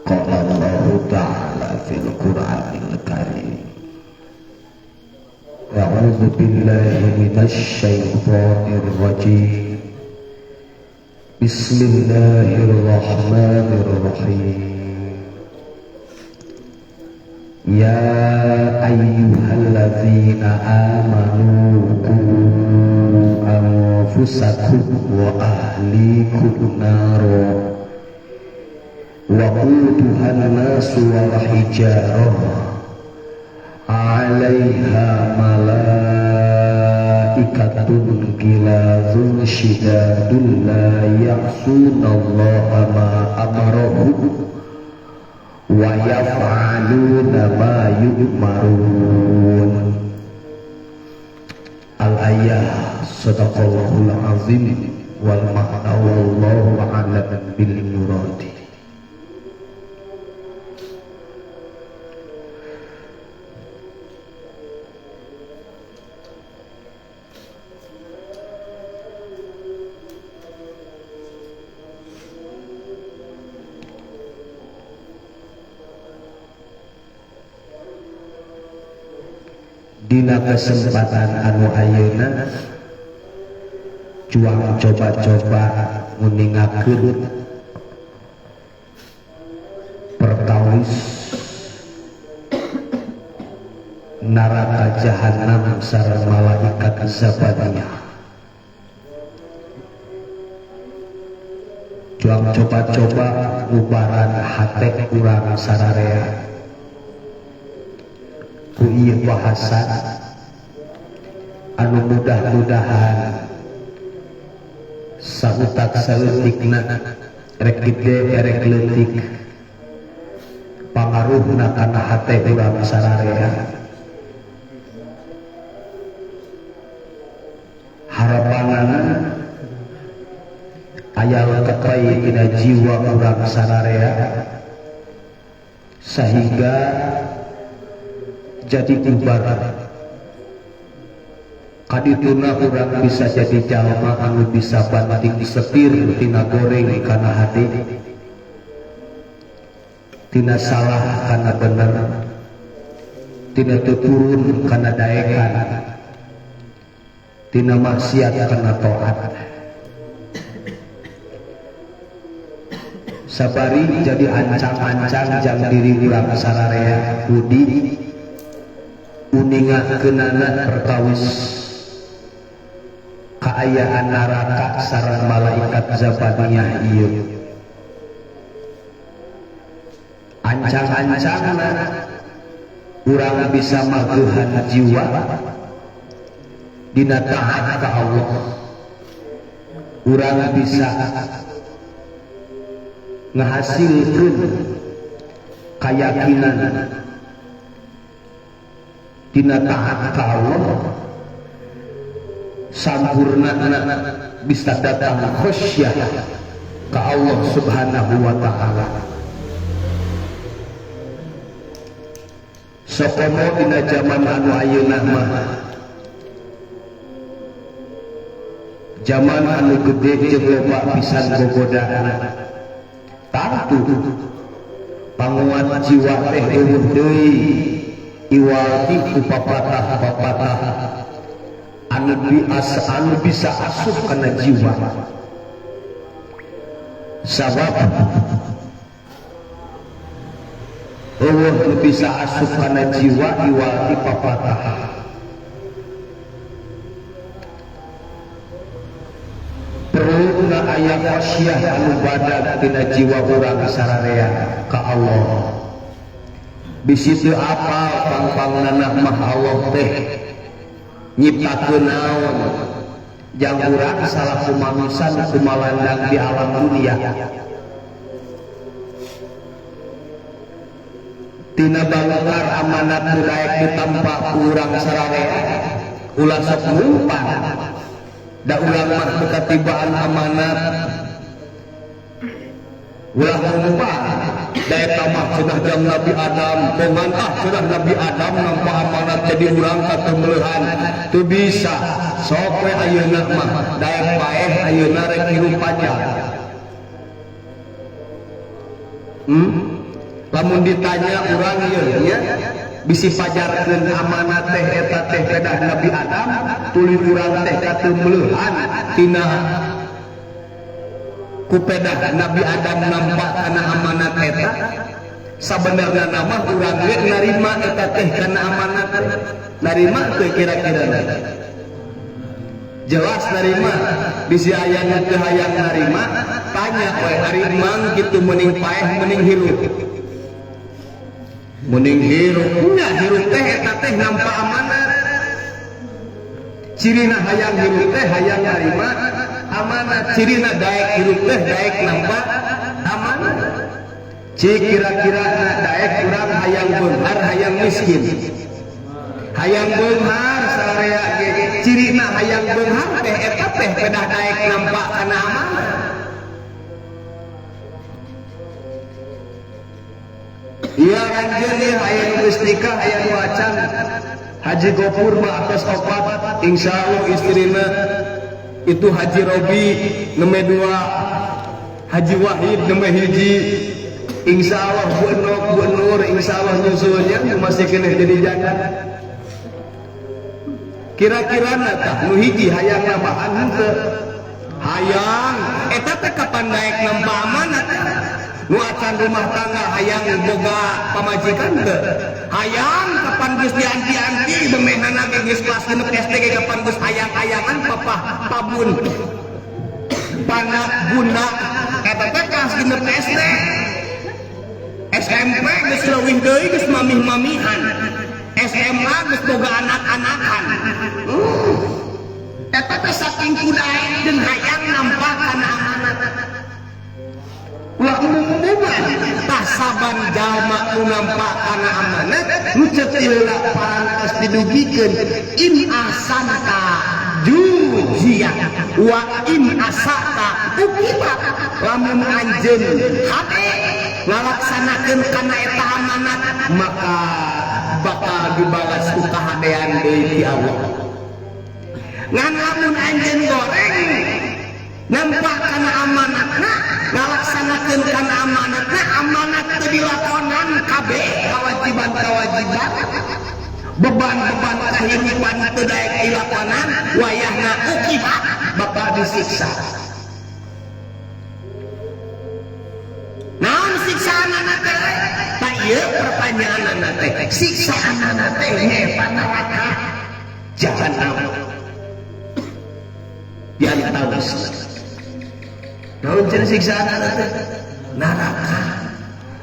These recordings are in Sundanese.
Qala Allahu ta'ala fil Qur'anil Karim. A'udzu billahi minasy syaithanir rajim. Bismillahirrahmanirrahim. Ya ayyuhalladzina amanu qu anfusakum wa ahlikum nara waquduha an-nasu wal hijarah 'alaiha malaikatun ghilazun shidadun la ya'sunallaha ma amarahum wa yaf'aluna ma yu'marun. Al-ayah sadaqallahul azim wal ma'na wallahu a'lam bil muradi. Dina kesempatan anu ayeuna cuang coba-coba nguningakeun perkawis neraka jahanam sareng malaikat zabaniyah. Cuang coba-coba ngubaran hate urang sararea ku ieu bahasa anu mudah-mudahan sautak saeutikna rek gede rek leutik pangaruhna kana hate urang sararea. Harapanana aya leketai dina jiwa urang sararea sehingga jadi ubar. Kadituna urang bisa jadi jalma anu bisa banting setir tina goreng kana hade, tina salah kana bener, tina teu turun kana daekan, tina maksiat kana taat. Sabari jadi ancang-ancang jang diri urang sararea budi uningakeunana perkawis kaayaan neraka sareng malaikat zabaniyah ieu. Ancang-ancangna urang bisa mageuhan jiwa dina taat ka Allah. Urang bisa ngahasilkeun kayakinan dina taat ka Allah, sampurna bisa datang khasyah ka Allah Subhanahu wa ta'ala. Sokomo dina zaman anu ayeuna mah, zaman anu gede jeung loba pisan gogodana, tangtu panguat jiwa teh eueuh deui iwal ti ku papatah-papatah anu anu bisa asup kana jiwa. Sabab eueuh nu bisa asup kana jiwa iwal ti papatah. Perlu aya khasyah anu badag tina jiwa urang sararea ka Allah. Bisi teu apal pang-pangnana mah Allah teh nyiptakeun naon jang urang salaku manusa nu kumalandang di alam dunia. Tina balukar amanat nu daek ditampa ku urang sararea ulah sok ngumpan. Da urang mah teu katibaan amanat ulah ngumpan. Da eta mah cenah jam Nabi Adam, kongan ah cenah Nabi Adam nampa amanat jadi urang katemeuhan. Teu bisa. Sok we ayeuna mah daek paeh ayeuna rek hirup panjang. Lamun ditanya urang ieu nya bisi pajarkeun amanat teh eta teh pedah Nabi Adam tuluy urang teh kateumleuhan tina ku pedah Nabi Adam nampak kana amanat eta. Sabenerna mah urang ge narima eta teh kana amanat teh. Narima teh kira-kira jelas narima. Bisi aya nu teu hayang narima tanya we ari mang kitu meuning paeh meuning hirup. Meuning hirup nya hirup teh eta teh nampa amanat. Cirina hayang hirup teh hayang narima amanat. Cirina daek hirup teh daek nampa amanat. Cik kira-kira daek urang hayang beunghar hayang miskin. Hayang beunghar sararea ge cirina hayang beunghar teh eta teh pedah daek nampa kana amanat. Iya anjeun ieu aya nu geus nikah aya nu acan. Haji Gopur mah atos opat, insyaallah istrina itu Haji Robi nembe 2, Haji Wahid nembe 1. Insyaallah Bu Enok, Bu Nur insyaallah nyusulnya masih keneh jadi janda. Kira-kira tah nu hiji hayang nambahan henteu? Hayang eta teh kapan daek nampa amanat? Nu acan rumah tangga hayang boga pamajikan teu? Hayang kapan geus dianti-anti bemehana ge geus kelas 6 SD ge kapan geus hayang-hayangan papah pabun pana bunda eta teh kelas 6 SD SMP geus leuwih deui geus mamih-mamihan SMA geus boga anak-anakan. Eta teh saking kudaek jeung hayang nampa kana amanat. Ulah umum-umuman tah saban jalma nu nampa kana amanat nu ceuk heula parantos didugikeun in ahsanta juzia wa in asata uqiba. Lamun anjeun hade ngalaksanakeun kana eta amanat maka bakal dibalas ku kahadean deui ti Allah. Ngan lamun anjeun goreng nampak kana amanatna ngalaksanakeun kana amanatna amanat teu dilakonan kabeh kewajiban-kewajiban beban-beban kehidupan teu daek dilakonan wayahna uqibat bakal disiksa. Naon siksaanana teh? Tah ieu pertanyaanana teh siksaanana teh nyaeta neraka jahanam. Di antawis naon cenah siksaanana teh? Neraka.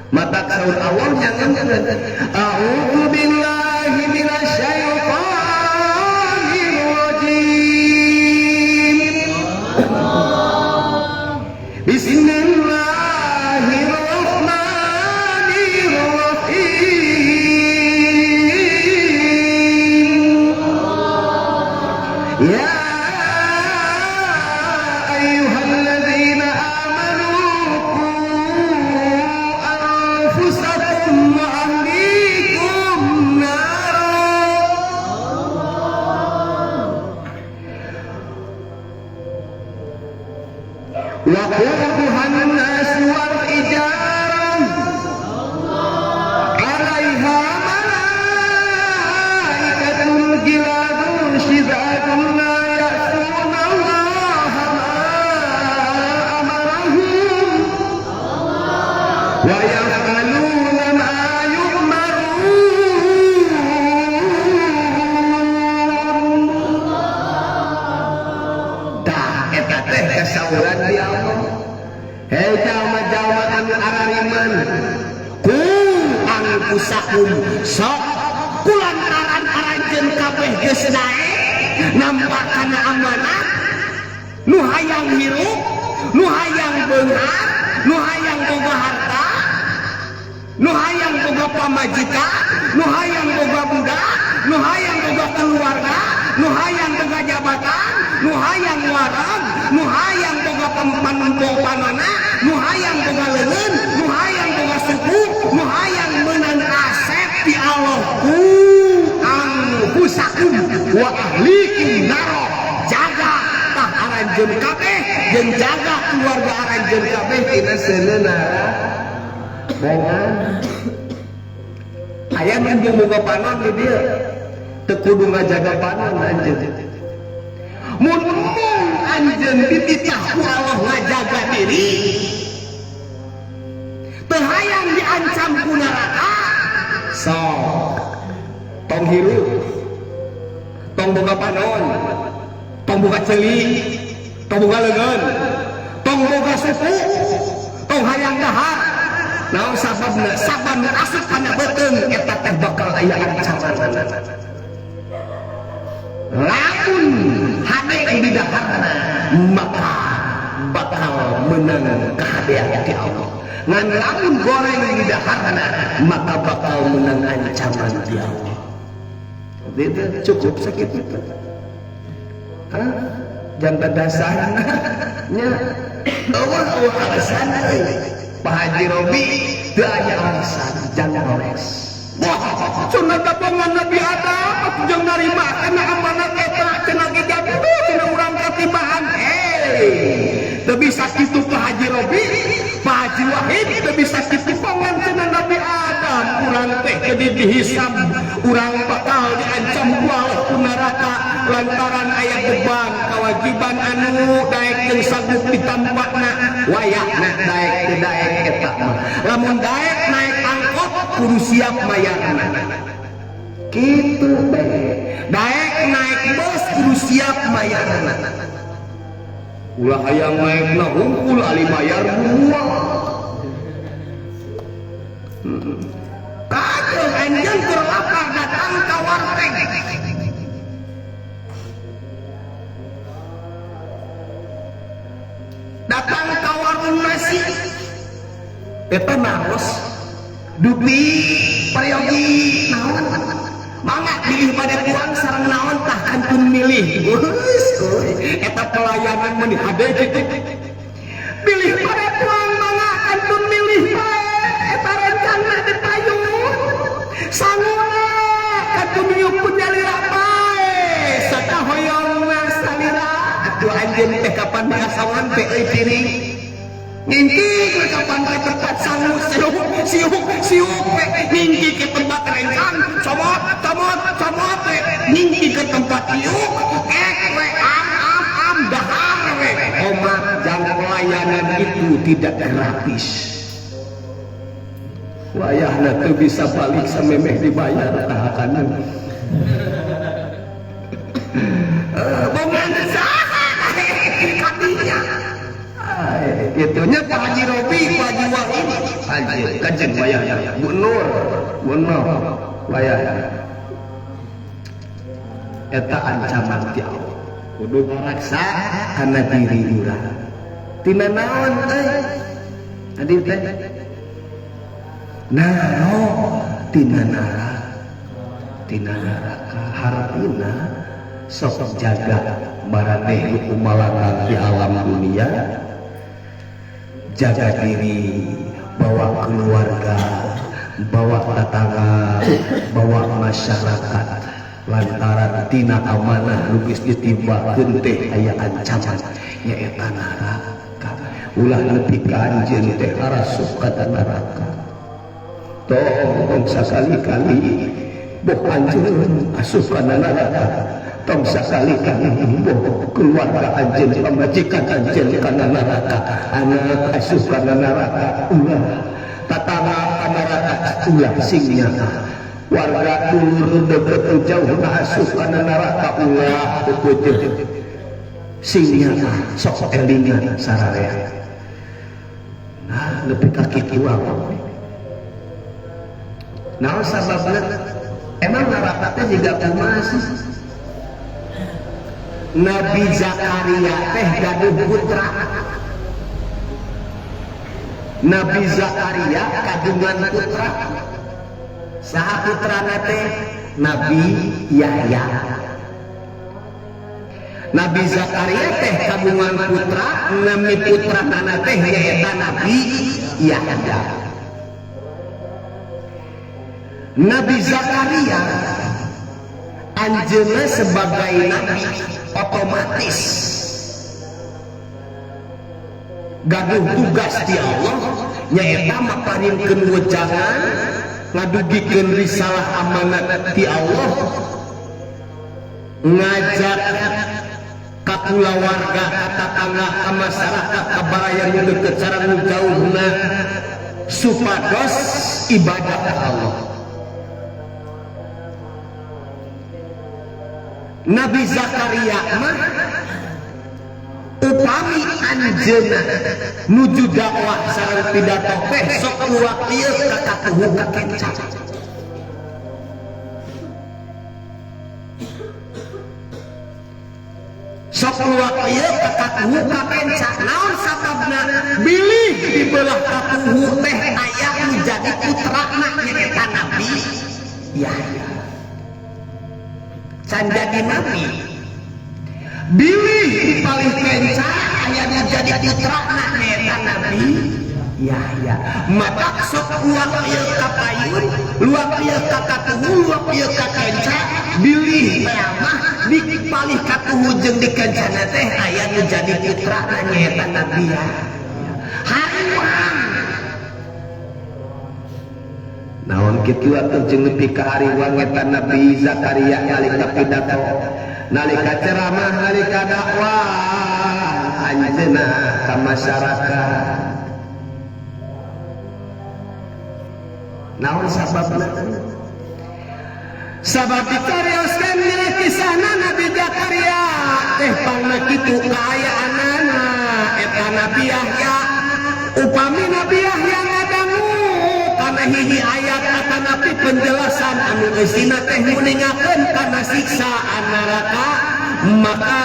Mata saur Allah nyangeun a'udzu billahi minasyaitonir rajim. Bismillahirrahmanirrahim. Ya ayyuhalladzina amanu qu anfusakum wa ahlikum nara waquduha an-nas wal hijarah 'alaiha malaikatun ghiladun shidadun la ya'suna Allaha ma amarahum wa yaf'aluna ma yu'marun. Tah eta teh kasauran di Allah. Hei jalma-jalma anu arariman ku angkusakum sok kulantaran aranjeun kabeh geus daek nampa kana amanat nu hayang hirup nu hayang beunghar nu hayang boga harta nu hayang boga pamajikan nu hayang boga budak nu hayang boga keluarga nu hayang boga jabatan nu hayang wareg nu hayang boga panona nu hayang boga leuleun nu hayang boga suku nu hayang meunang asep ti Allah ku anfusakum wa ahlikum naro. Jaga tah aranjeun kabeh jeung jaga keluarga aranjeun kabeh tina seuneu neraka. Bongan aya nu boga panon di dieu teu kudu ngajaga panon anjeun. Mun embung anjeun dititah ku Allah ngajaga diri, teu hayang diancam ku neraka, sok tong hirup, tong boga panon, tong boga ceuli, tong boga leungeun, tong boga suku, tong hayang dahar. Naon sababna? Sabab nu asup kana beuteung eta teh bakal aya ancaman. Lamun hade di daharna maka bakal menang kahadean ti Allah. Ngan lamun goreng di daharna maka bakal menang ancaman ti Allah. Itu cukup sakit itu. Hah? Jangan dasarna nya eueuh alasan euy. Pak Haji Robi teu aya alasan jangan roles. Wah, cenah dabongan Nabi Adam jeung narima kana amanat eta cenah ge jadi cenah urang katibaan. Teu bisa kitu Pak Haji Robi, Pak Haji Wahid teu bisa kitu bongan cenah Nabi Adam. Urang teh jadi dihisab, urang bakal diancam ku Allah ku neraka lantaran aya beban kewajiban anu daek jeung sanggup ditampakna wayahna daek teu daek eta mah. Lamun daek naik angkot kudu siap mayarna. Kitu be. Daek naik bus kudu siap mayarna. Ulah hayang naekna hungkul ali mayar moal. Kajeng anjeun keur lapar datang ka warteg. Datang ka warung nasi. Eta naros dupi peryogi naon mangga pilih pada tuang sareng naon tah kantun milih. Geus eta pelayanan meuni hade kitu. Pilih pada tuang mangga kantun milih bae eta rencana di payun. Sanguna kantun miuk ku nyalira bae sakahoyongna salira. Atuh anjeun teh kapan diasawan teh euy piring. Ngingki kapan ke tempat sangu siuk siuk siuk ngingki ke tempat rencang comot comot comot ngingki ke tempat iuk ek we am am am dahar we. Omat jang pelayanan itu tidak gratis. Wayahna teu bisa balik samemeh dibayar tahakanan. Bongan saha kadinya. Itunya Pak Haji Robi, Pak Haji Wahid, Haji kajen wayah, Bu Nur, Bu Nur, wayah. Eta ancaman ti Allah. Kudu ngaraksa kana diri urang. Tina naon euy? Adi teh. Naro tina neraka. Tina neraka hartina sok jaga maraneh nu kumalatang di alam dunia. Jaga diri, bawa keluarga, bawa tetangga, bawa masyarakat. Lantaran tina amanah nu geus ditimbakeun teh aya ancaman nyaeta neraka. Ulah nepi ka anjeun teh arasup ka neraka. Tong sakali-kali boh anjeun asup ka neraka. Tong sakali-kali boh keluarga anjeun pamajikan anjeun kana neraka, anak asup kana neraka, ulah tatangga ka neraka, ulah sing nyaah. Warga dulur deket jauh asup kana neraka, ulah peupeuteuh sing nyaah sok elingan sararea. Nah nepi ka kitu wae. Naon sababna? Emang neraka teh jiga kumaha sih? Nabi Zakaria teh gaduh putra. Nabi Zakaria kagungan putra. Saha putrana teh? Nabi Yahya. Nabi Zakaria teh kagungan putra, nami putrana teh nyaeta Nabi Yahya. Nabi Zakaria anjeunna sebagai nabi otomatis gaduh tugas di Allah Nyaeta maparinkeun wejangan ngadugikeun risalah amanat ti Allah ngajak ka kulawarga ka tatangga ka masyarakat ka baraya nu deukeut sareng nu jauhna supados ibadah ka Allah. Nabi Zakaria mah upami anjeunna nuju dakwah sareng pidato teh sok luak ieu ka katuhu ka kenca. Sok luak ieu ka katuhu ka kenca. Naon sababna? Bilih di belah katuhu teh aya nu jadi putrana nyaeta Nabi Yahya. Can jadi nabi. Bilih di palih kenca aya nu jadi putrana nyaeta Nabi Yahya. Maka sok luak ieu ka payun, luak ieu ka katuhu, luak ieu ka kenca, bilih teh mah di palih katuhu jeung di kencana teh aya nu jadi putrana nyaeta Nabi Yahya. Hariwang. Naon kitu atuh jeung nepi ka hariwang eta Nabi Zakaria nalika pidato, nalika ceramah, nalika dakwah anjeunna ka masyarakat. Naon sababna? Sabab dicarioskeun dina kisahna Nabi Zakaria teh pangna kitu kaayaanana eta Nabi Yahya. Upami Nabi Yahya ngadangu kana hiji ayat atanapi penjelasan anu eusina teh nguningakeun kana siksaan neraka, maka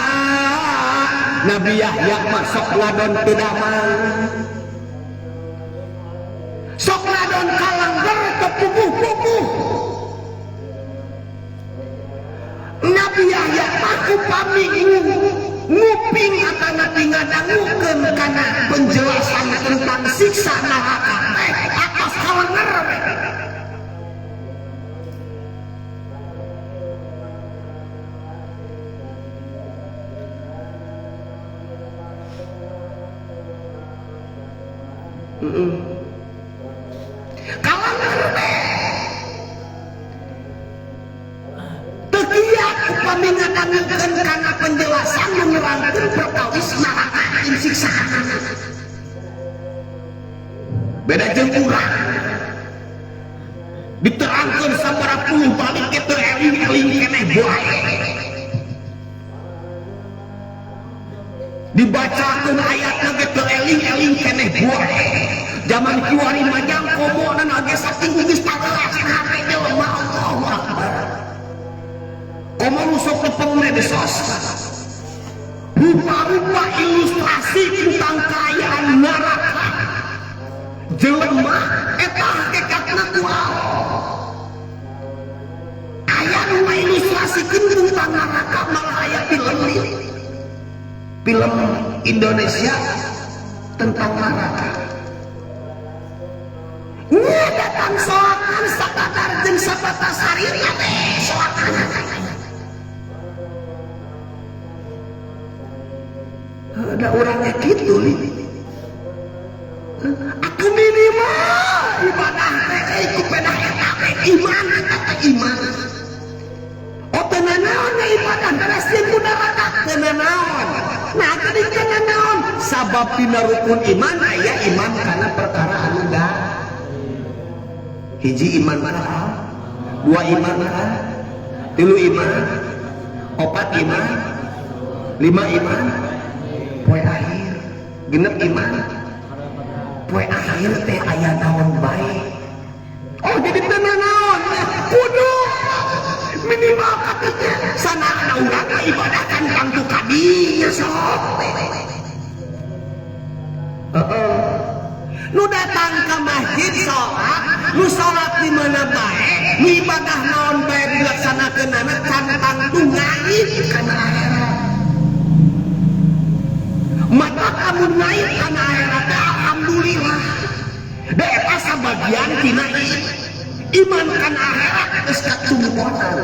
Nabi Yahya mah sok ngadon teu damang, sok ngadon kalangger teu puguh-puguh. Nabi Yahya mah upami nguping atanapi ngadangukeun kana penjelasan tentang siksa neraka teh atas kalenger. Kalenger teh teu kiat upami ngadangukeun kana penjelasan nu nerangkeun perkawis neraka jeung siksaan. Beda jeung urang diterangkeun sabaraha puluh balik ge teu eling-eling keneh bae. Dibacakeun ayatna ge teu eling-eling keneh bae. Zaman kiwari majang komona ge saking geus tagelas hate jelema Allahu Akbar. Komo nu sok tepeng medsos. Rupa-rupa ilustrasi tentang kaayaan neraka jelema eta hakikatna kual. Aya nu ngailustrasikeun tentang neraka malah aya film film Indonesia tentang neraka. Nya datang soakan sakadar jeung sabatas harina teh soakan. Ada orangnya kitu li. Aku minimal ibadah teh ku pedah eta teh iman eta teh iman. Oh teu nanaon ibadah beres jeung ku neraka teu nanaon. Nah jadi teu nanaon sabab dina rukun iman aya iman kana perkara anu da. Hiji iman kana dua iman kana tilu iman opat iman lima iman poe akhir genep iman poe akhir teh aya naon bae. Oh jadi teu nanaon kudu minimal katinya sanana urang ibadah kan tangtu kadinya sok. Nu datang ke masjid sholat, nu sholat di mana bae, nu ibadah naon bae dilaksanakeunana can tangtu ngait kana akhirat. Mata kamu naik kana akhirat teh alhamdulillah. Da eta sabagian tina iman kana akhirat geus kacumponan.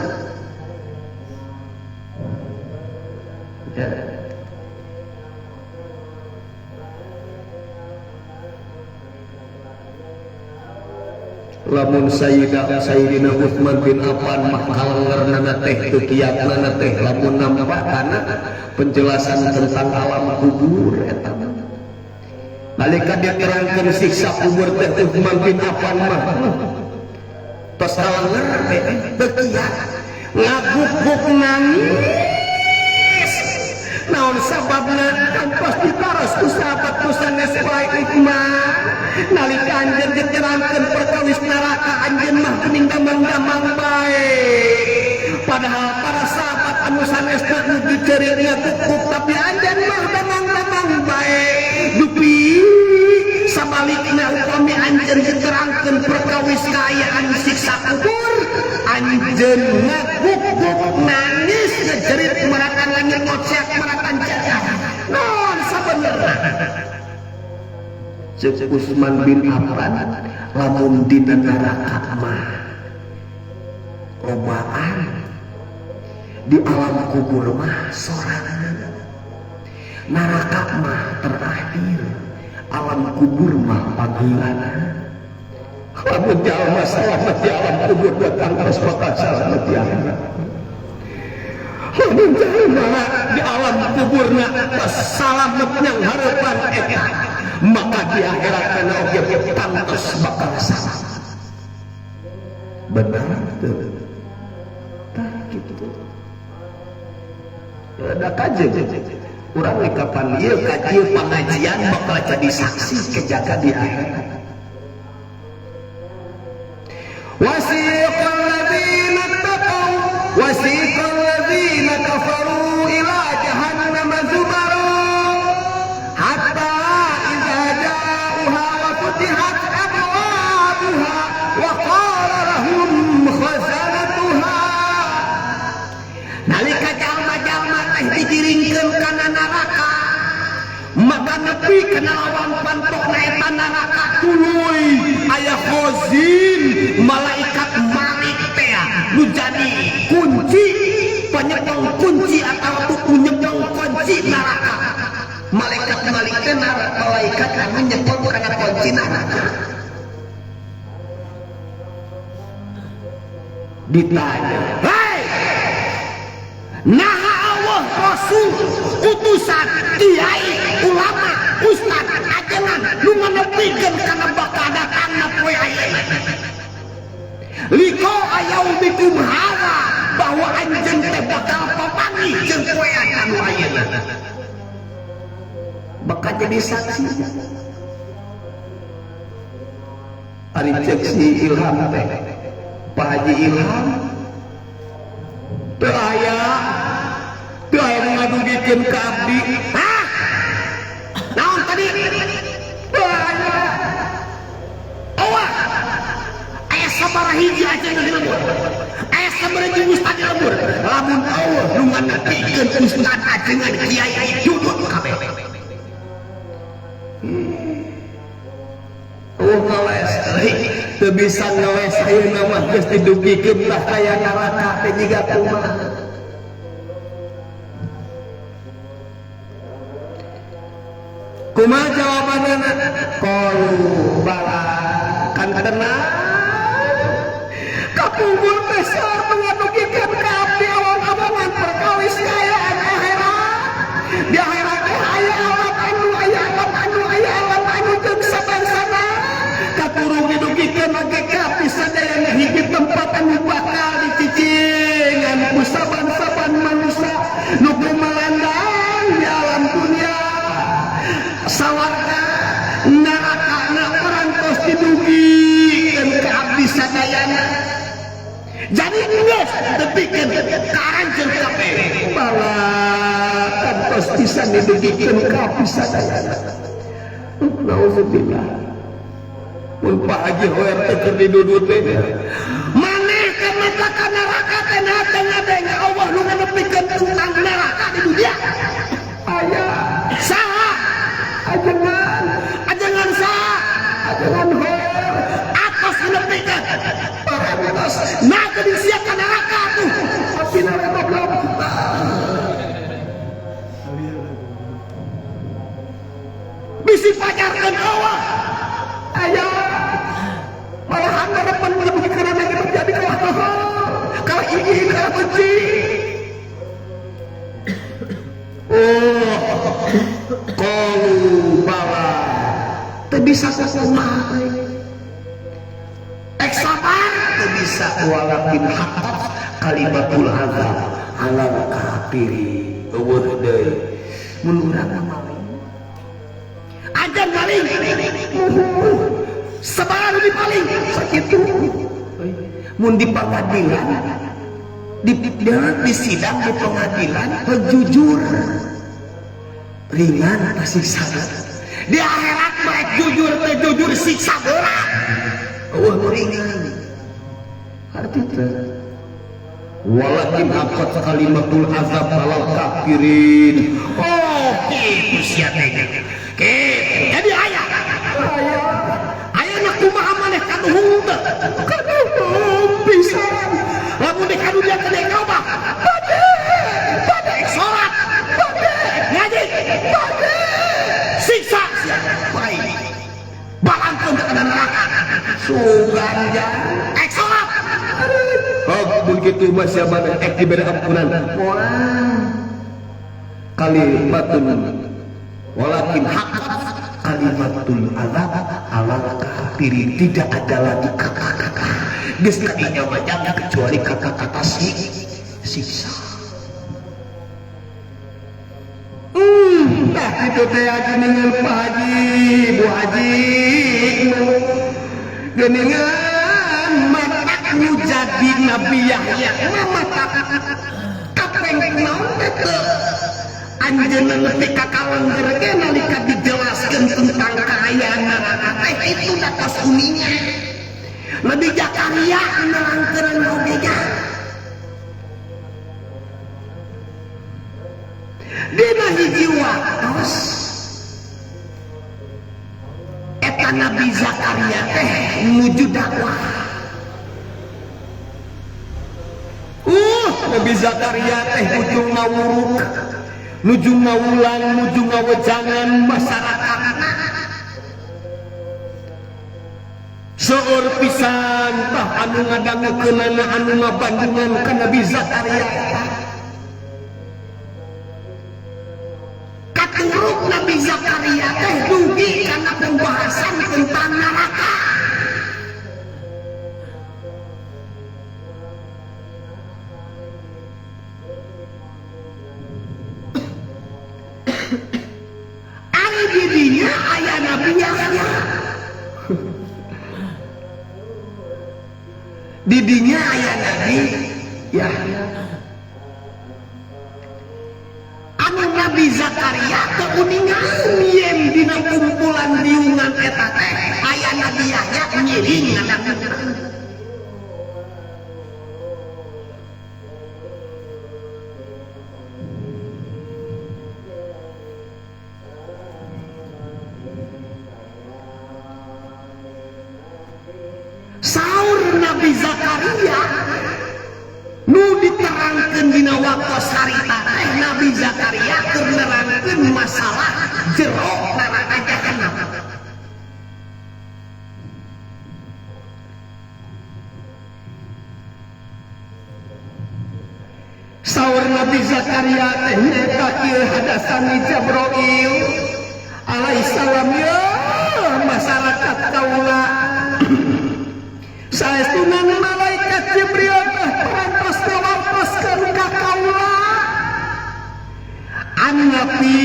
Ya. Lamun Sayyidina Utsman bin Affan mah kalengernana teh teu kiatna teh lamun nampak kana penjelasan tentang alam kubur eta mah. Nalika diterangkeun siksa kubur teh Utsman bin Affan mah tos kalenger teh teu kiat ngaguguk nangis. Naon sababna kantos ditaros ku sahabat ku sanes wae Utsman. Nalika anjeun diterangkeun perkawis neraka anjeun mah geuning damang-damang bae. Padahal para sahabat anu sanesna nu diceurina kukuk tapi anjeun mah damang-damang bae. Dupi sabalikna upami anjeun diterangkeun perkawis kaayaan siksa kubur anjeun ngaguguk nangis ngejerit merakan langit ngocek merakan cecah. Naon sabenerna? Ceuk Utsman bin Affan lamun dina neraka mah lobaan, di alam kubur mah sorangan. Neraka mah terakhir, alam kubur mah pangheulana. Lamun jalma salamet di alam kubur datang terus bakal salamet di akhirat. Lamun jalma di alam kuburna salamet yang harapan eta, maka di akhirat kana oge pantes bakal salamet. Benar teu? Tah kitu. Ada kajeun urang we kapan ieu kajieu pangajian bakal jadi saksi kejaga di akhirat. Wasiqal ladzina taqaw wasiqal ladzina kafaru ila jahannama zumara hatta idza ja'uha wa futihat abwabuha wa qala lahum khazanatuha. Nalika jalma-jalma teh digiringkeun kana neraka maka nepi kana lawang pantokna eta neraka tuluy aya khazin malaikat Malik teh nu jadi kunci penyepeng kunci atau tuku nyepeng kunci neraka. Malaikat Malik teh malaikat anu nyepeng kana kunci neraka. Ditanya, "Hei, naha Allah Rasul utusan kiai ulama ustad ajengan nu nganepikeun kana bakal datangna poe ayeuna liko ayaumikum hadza bahwa anjeun teh bakal papanggih jeung poe anu ayeuna bakal jadi saksi." Ari ceuk si Ilham teh, Pak Haji Ilham teu aya teu aya nu ngadugikeun ka abdi. Hah? Naon tadi? Teu aya. Awa. Aya sabaraha hiji ajengan di lembur. Aya sabaraha hiji ustad di lembur. Lamun eueuh nu nganepikeun ustad ajengan kiai duduk kabeh. Oh ngeles euy, teu bisa ngeles ayeuna mah geus didugikeun tah kaya neraka teh jiga kumaha. Kumaha jawabanana? Qalu bala kan tenang. Kapungkur teh saur nu ngadugikeun ka abdi awang-awangan perkawis kaayaan akhirat. Di akhirat teh aya alam anu aya alam anu aya alam anu jeung sabangsana. Katurung didugikeun oge ka abdi sadayana hiji tempat anu bakal dicicingan ku saban-saban manusia nu kumalandang di alam dunia. Sawarga nerakana parantos didugikeun ka abdi sadayana. Jadi geus tepikeun ka aranjeun kabeh. Bala kantos pisan didugikeun ka abdi sadayana. Nauzubillah. Mun Pak Haji Hoer teh keur didudut teh. Maneh teh maka ka neraka teh teh ngadenge Allah nu nganepikeun tentang neraka di dunia. Aya saha? Ajengan, ajengan saha? Ajengan Hoer atos nganepikeun. Parantos nah teu disia ka neraka tuh. Tapi neraka belum. Bisi pajarkeun Allah. Aya malahan bisa kumaha ek sabar teu bisa walakin haqqat kalimatul azab alal kafiri eueuh deui mun urang maling ajan maling sabar di paling sakitu mun di pengadilan di sidang di pengadilan jujur ringan siksa di akhirat baik jujur teh jujur siksa berat eueuh ringan arti teh walakin haqqat kalimatul azab alal kafirin. Oh kitu sia teh kitu jadi aya aya na kumaha maneh kaduhung teh kaduhung pisan lamun di kadunya teh kaubah bade bade salat bade ngaji bade siksa sia baik balangkeun ka neraka sugan ja ek salat. Oh, mun kitu mah sia maneh ek dibere ampunan moal kalimatun walakin haqqat kalimatul azab alal kafiri. Tidak ada lagi kata-kata geus kadinya mah jangan kecuali kata-kata siksa. Nah kitu teh geuningan Pak Haji Bu Haji geuningan matak nu jadi Nabi Yahya mah matak kapeng naon teh anjeunna nepi ka kalengger ge nalika dijelaskeun tentang kaayaan neraka teh itu da tos uninga. Nabi Zakaria nerangkeun oge nya dina hiji waktos eta Nabi Zakaria teh nuju dakwah. Nabi Zakaria teh nuju ngawuruk, nuju ngawulang, nuju ngawejangan masyarakatna. Seueur pisan tah anu ngadangukeunana anu ngabandungan ka Nabi Zakaria eta. Katuruk Nabi Zakaria teh dugi kana pembahasan tentang neraka. Ari didinya aya Nabi Yahya. Didinya aya Nabi Yahya. Anu Nabi Zakaria keuningan yen dina kumpulan riungan eta teh aya Nabi Yahya ngiring ngadangukeun. Saur Nabi Zakaria nu diterangkeun dina waktos harita teh Nabi Zakaria keur nerangkeun masalah jero neraka jahanam. Saur Nabi Zakaria teh nyaeta kieu hadasani Jibril alaihissalam ya masyarakat kaula saestuna malaikat Jibril teh parantos ngawartoskeun ka kaula annabi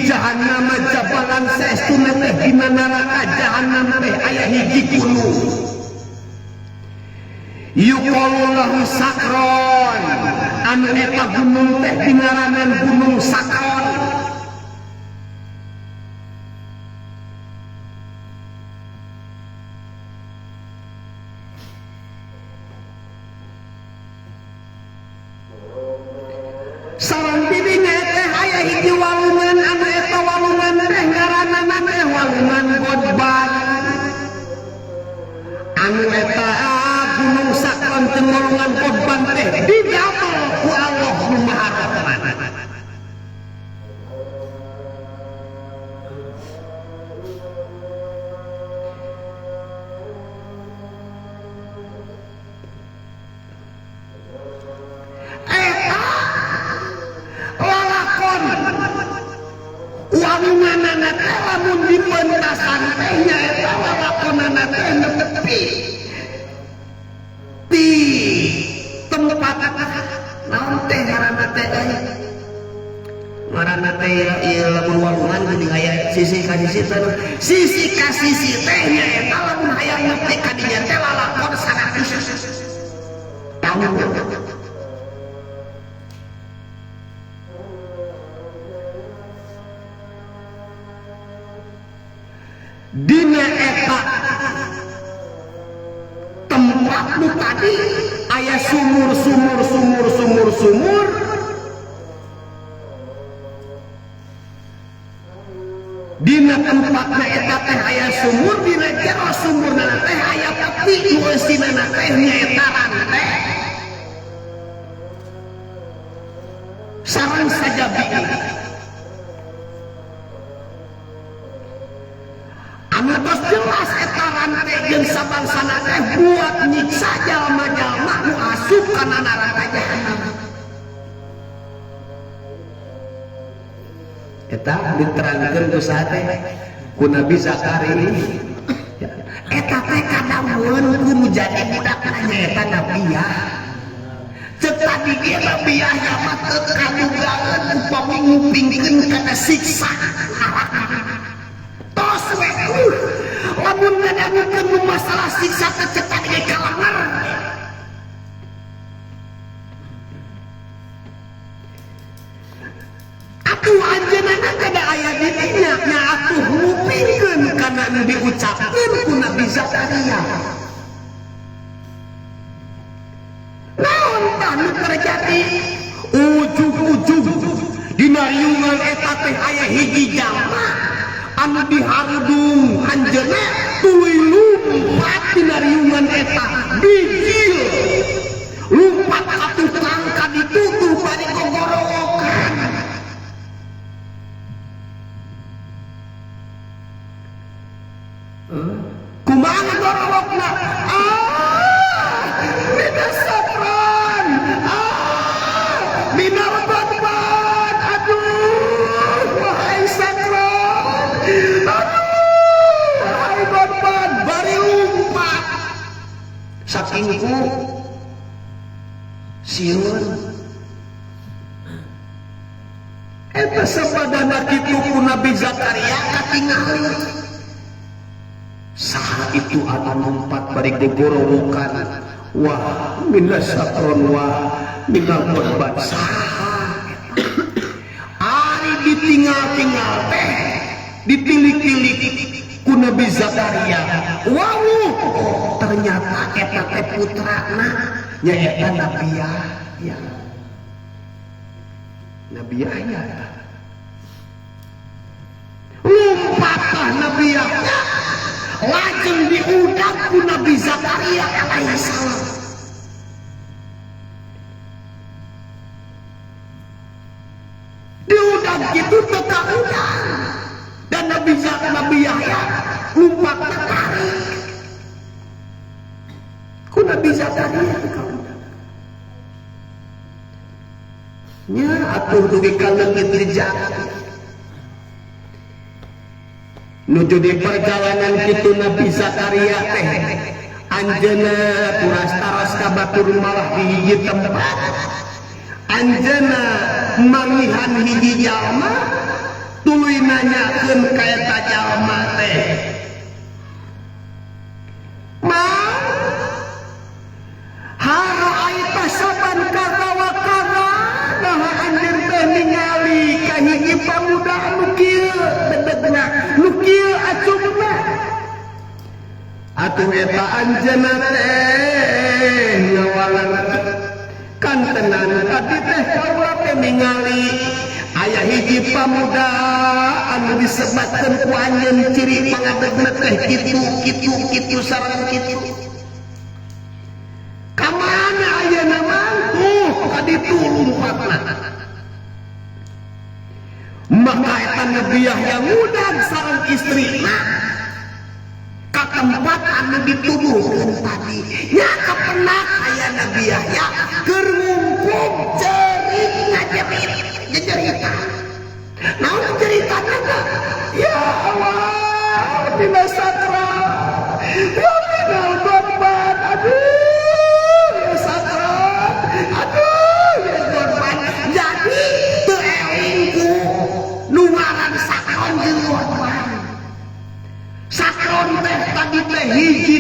jahannam jabalan saestuna teh dina neraka jahanam teh aya hiji gunung yuqalu lahu sakron anu eta gunung teh dingaranan gunung Sakron. Sareng didinya teh aya hiji walungan anu eta walungan teh ngaranana teh walungan Godban anu eta gunung Sakron jeung walungan Godban teh didamel ku Allah nu Maha Rahman. Eta lalakon walunganana teh lamun dipentasan teh nyaeta sisi teh sisi ka sisi teh nyaeta lamun hayang nepi ka dinya teh lalakon 100 tahun. Dina eta tempat nu tadi aya sumur sumur sumur sumur sumur dina tempatna eta teh aya sumur dina jero sumurna teh aya peti nu eusina teh nyaeta rantai sareng sajabi anu tos jelas eta rantai jeung sabangsana teh buat nyiksa jalma-jalma nu asup kana neraka jahanam. Eta diterangkeun ku saha teh ku Nabi Zakaria. Eta teh kadaweun ku nu jadi budakna nyaeta Nabi Yahya. Ceuk tadi ge Nabi Yahya mah teu kadugaeun upami ngupingkeun kana siksa neraka. Tos we lamun ngadangukeun nu masalah siksa teh ceuk tadi ge kalanger. Atuh anjeunna kada aya di dinya nya atuh ngupingkeun kana nu diucapkeun ku Nabi Zakaria. Naon tah nu terjadi? Ujug-ujug dina riungan eta teh aya hiji jalma anu diharudung anjeunna tuluy lumpat dina riungan eta bijil lumpat ka tukang ka ditutuh bari gogorowokan. Kumaha gorowokna? Ah, mina sakran. Ah, mina godban. Aduh, wahai sakran. Aduh, wahai godban, bari lumpat. Saking ku sieun. Eta sapadana kitu ku Nabi Zakaria katingali. Saha itu anu lompat bari gogorowokan. Wah, mina sakron wah, mina godban. Saha eta? Ari ditinggal-tinggal teh, ditilik-tilik ku Nabi Zakaria. Wow, ternyata eta teh putrana nyaeta Nabi Yahya. Nabi Yahya eta. Lompatlah Nabi Yahya. Lajeng diudak ku Nabi Zakaria alaihi salam. Diudak gitu teu kaudang. Dan Nabi Yahya lompat tertarik. Ku Nabi Zakaria teu kaudang. Nya atuh dugi ka leungit di jalan. Nuju di perjalanan kitu Nabi Zakaria teh anjeunna turas taros ka batur malah di hiji tempat. Anjeunna manggihan hiji jalma tuluy nanyakeun ka eta jalma teh. Ma haraaita saban kaza wa kaza naha anjeun teh ningali ka hiji pamuda anu kieu dedegna nu kieu acungna. Atuh eta anjeunna teh ngawalan kantenan tadi teh kaula teh ningali aya hiji pamuda anu disebatkeun ku anjeun ciri pangadegna teh kitu kitu kitu sareng kitu. Ka mana ayeuna mangkuh ka ditu lumpatna. Maka eta Nabi Yahya ngudag sareng istrina ka tempat anu dituduhkeun tadi. Nya kapenak aya Nabi Yahya keur ngungkung ceurik ngajerit jejerita. Naon ceritana teh? Ya Allah, dina sakra. Ya dina korban. Aduh, ya sakra. Aduh, ya korban. Jadi teu eling ku nu ngaran sakron jeung korban. teh hiji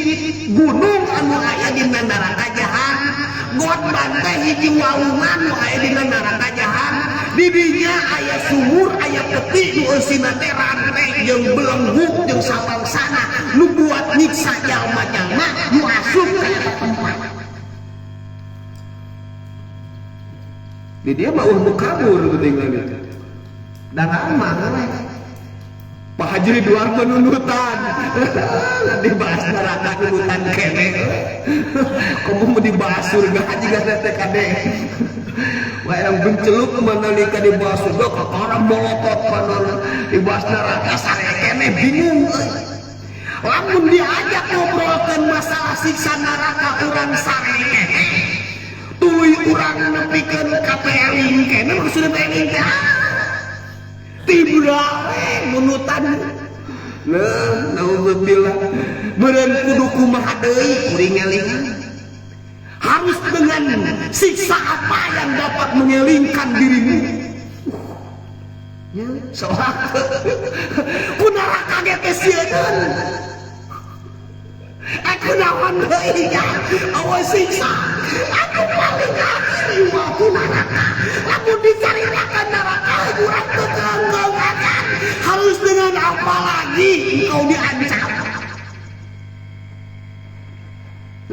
gunung anu aya dina neraka jahanam. Godban teh hiji walungan nu aya dina neraka jahanam. Di dinya aya sumur, aya peti nu eusina teh rantai jeung belenggu jeung sapangsana nu buat nyiksa jalma-jalma nu asup ka eta tempat. Di dia mah nu kabur geuning lagi. Darama we. Pak Haji Ridwan penunutan. Dibahas neraka nunutan kene. Komo mau dibahas surga juga teh kade. Wayang benceluk manalika dibahas surga kakara molotot panon dibahas neraka sare kene bingung euy. Lamun diajak ngobrolkeun masalah siksa neraka urang sare kene. Tuluy urang nepikeun ka peling kene maksudna peling teh. Tibra we nunutan. Nah, naudzubillah. Meureun kudu kumaha deui kuring ngelingan. Harus dengan siksa apa yang dapat mengelingkan dirimu? Ya, soak. Ku neraka ge teh sieun. Aku naon deui nya? Awas siksa. Aku paling akhir waktu neraka. Lamun dicaritakan neraka urang teu keunggeungan. Harus dengan apa lagi engkau diancam?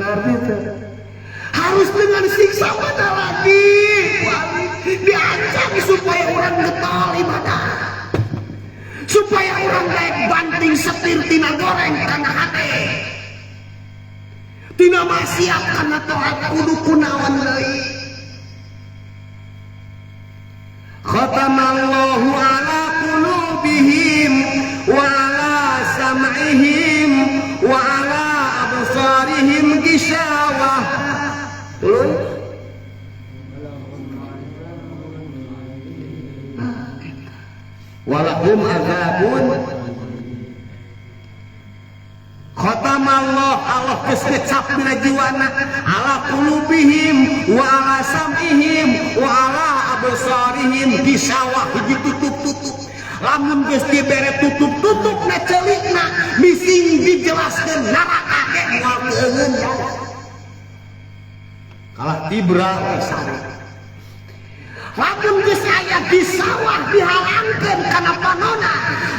Ngerti teu? Harus dengan siksa mana lagi? Diancam supaya orang getol ibadah. Supaya orang naik banting setir tina goreng kana hate. Tina maksiat kana taat kudu kunaon deui. Khatamallahu ala qulubihim wa ala sam'ihim wa ala absarihim gisawah. Tuluy. Walahum azabun. Khatamallah, Allah geus ngecap dina jiwana ala qulubihim wa ala sam'ihim wa ala absarihim gisawah hiji tutup-tutup. Lamun geus dibere tutup-tutup na ceulikna mising dijelaskeun neraka ge moal keungeun ya. Kalah tibra we sare. Lamun geus aya di sawah dihalangkeun kana panona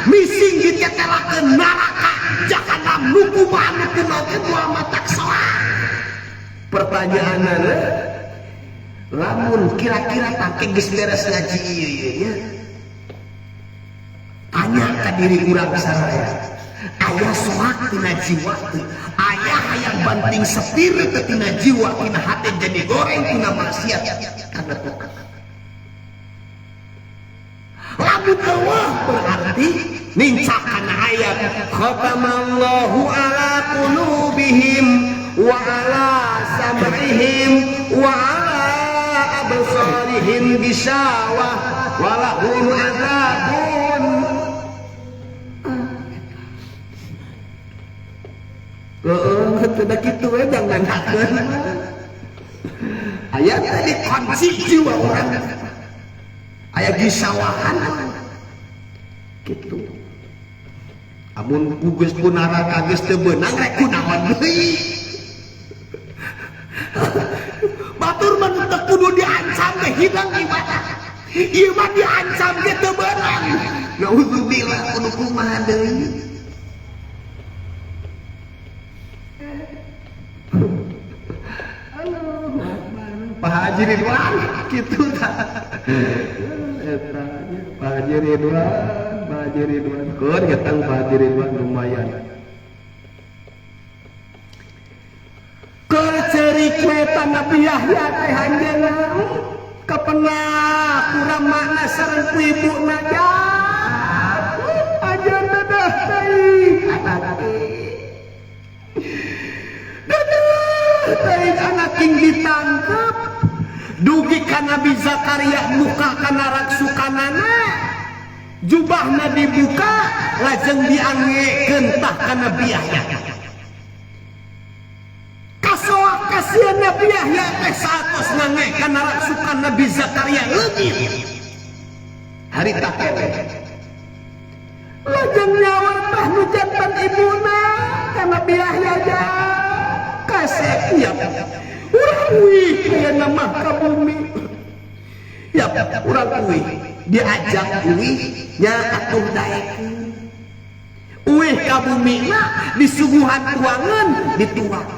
mising ditetelakeun neraka jahanam nu kumaha nu kumaha ge moal matak soang. Pertanyaanna lamun kira-kira tangke geus beres ngaji ieu ieu nya, tanya ka diri urang saraya, aya soak tina jiwa teu? Aya hayang banting setir teu tina jiwa tina hate jadi goreng tina maksiat kana tokat. Lamun eueuh berarti nincak kana ayat khatamallahu ala qulubihim wa ala sam'ihim wa ala absarihim gisawah wa lahum azabun. Heeh, teu da kitu we jang nanyakeun. Aya tadi kunci jiwa urang. Aya gisawahan kitu. Amun geus ku neraka geus teu beunang rek kunaon deui. Batur mah teu kudu diancam teh hidang ibadah. Ieu mah diancam ge teu beunang. Naudzubillah kudu kumaha deui. Pak Haji Ridwan kitu tah. Eta Pak Haji Ridwan, Pak Haji Ridwan keur ngetang Pak Haji Ridwan lumayan. Keur ceurik we Nabi Yahya teh anjeunna kapenah kurang makna sareng ku ibuna ja. Anjeunna dah teuing anak. Dadah teuing anak king ditangkep. Dugi ka Nabi Zakaria muka kana raksukanana, jubahna dibuka lajeng diangekeun tah ka Nabi Yahya. Kasoak kasihan Nabi Yahya teh saatos ngange kana raksukan Nabi Zakaria leungit. Harita keneh. Lajeng nyawer tah nu janten ibuna ka Nabi Yahya kasep ya. Urang uih ayeuna mah ka bumi. Ya urang uih diajak uih nya atuh daekeun. Uih ka bumina disuguhan tuangan dituang.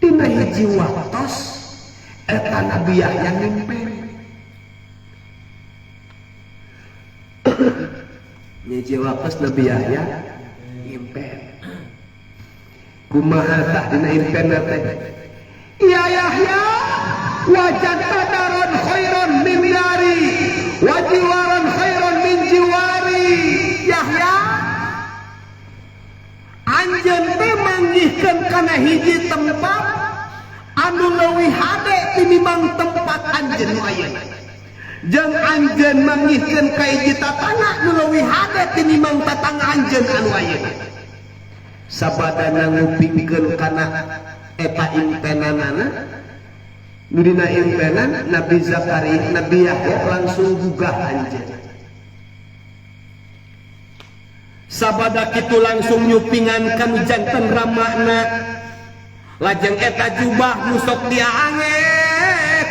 Dina hiji waktos eta Nabi Yahya ngimpen. Hiji waktos Nabi Yahya ngimpen. Kumaha tah dina impenna teh? Ya Yahya wajadta daron khairon min dari wa jiwaron khairon min jiwari. Yahya anjeun teh manggihkeun kana hiji tempat anu leuwih hade tinimbang tempat anjeun nu ayeuna. Jeung anjeun manggihkeun ka hiji tatangga nu leuwih hade tinimbang tatangga anjeun anu ayeuna. Sabadana ngupingkeun kana eta impenanana nu dina impenan Nabi Zakaria, Nabi Yahya langsung gugah anjeun. Sabada kitu langsung nyupingan kanu janten ramana. Lajeng eta jubah nu sok diange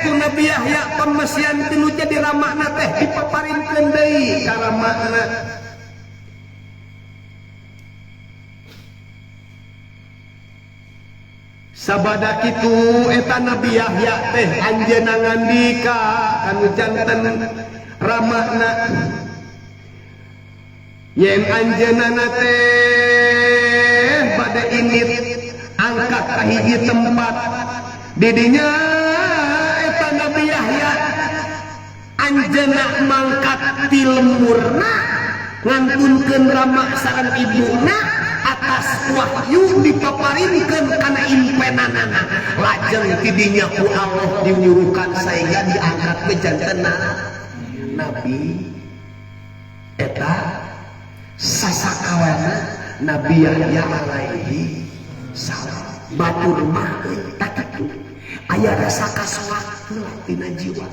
ku Nabi Yahya pamesian tinu jadi ramana teh dipaparinkeun deui ka ramana. Sabada kitu eta Nabi Yahya teh anjeunna ngandika kanu janten ramana. Yen anjeunna teh bade indit angkat ka hiji tempat didinya eta Nabi Yahya anjeunna mangkat ti lemurna ngantunkeun rama sareng ibuna atas wahyu dipaparinkeun kana impenanana. Lajeng tidinya ku Allah diwurukan sehingga diangkat ke janten nabi. Eta sasakawana Nabi Yahya alaihi salam. Batur mah euy tak kitu aya rasa kasoak heula tina jiwa.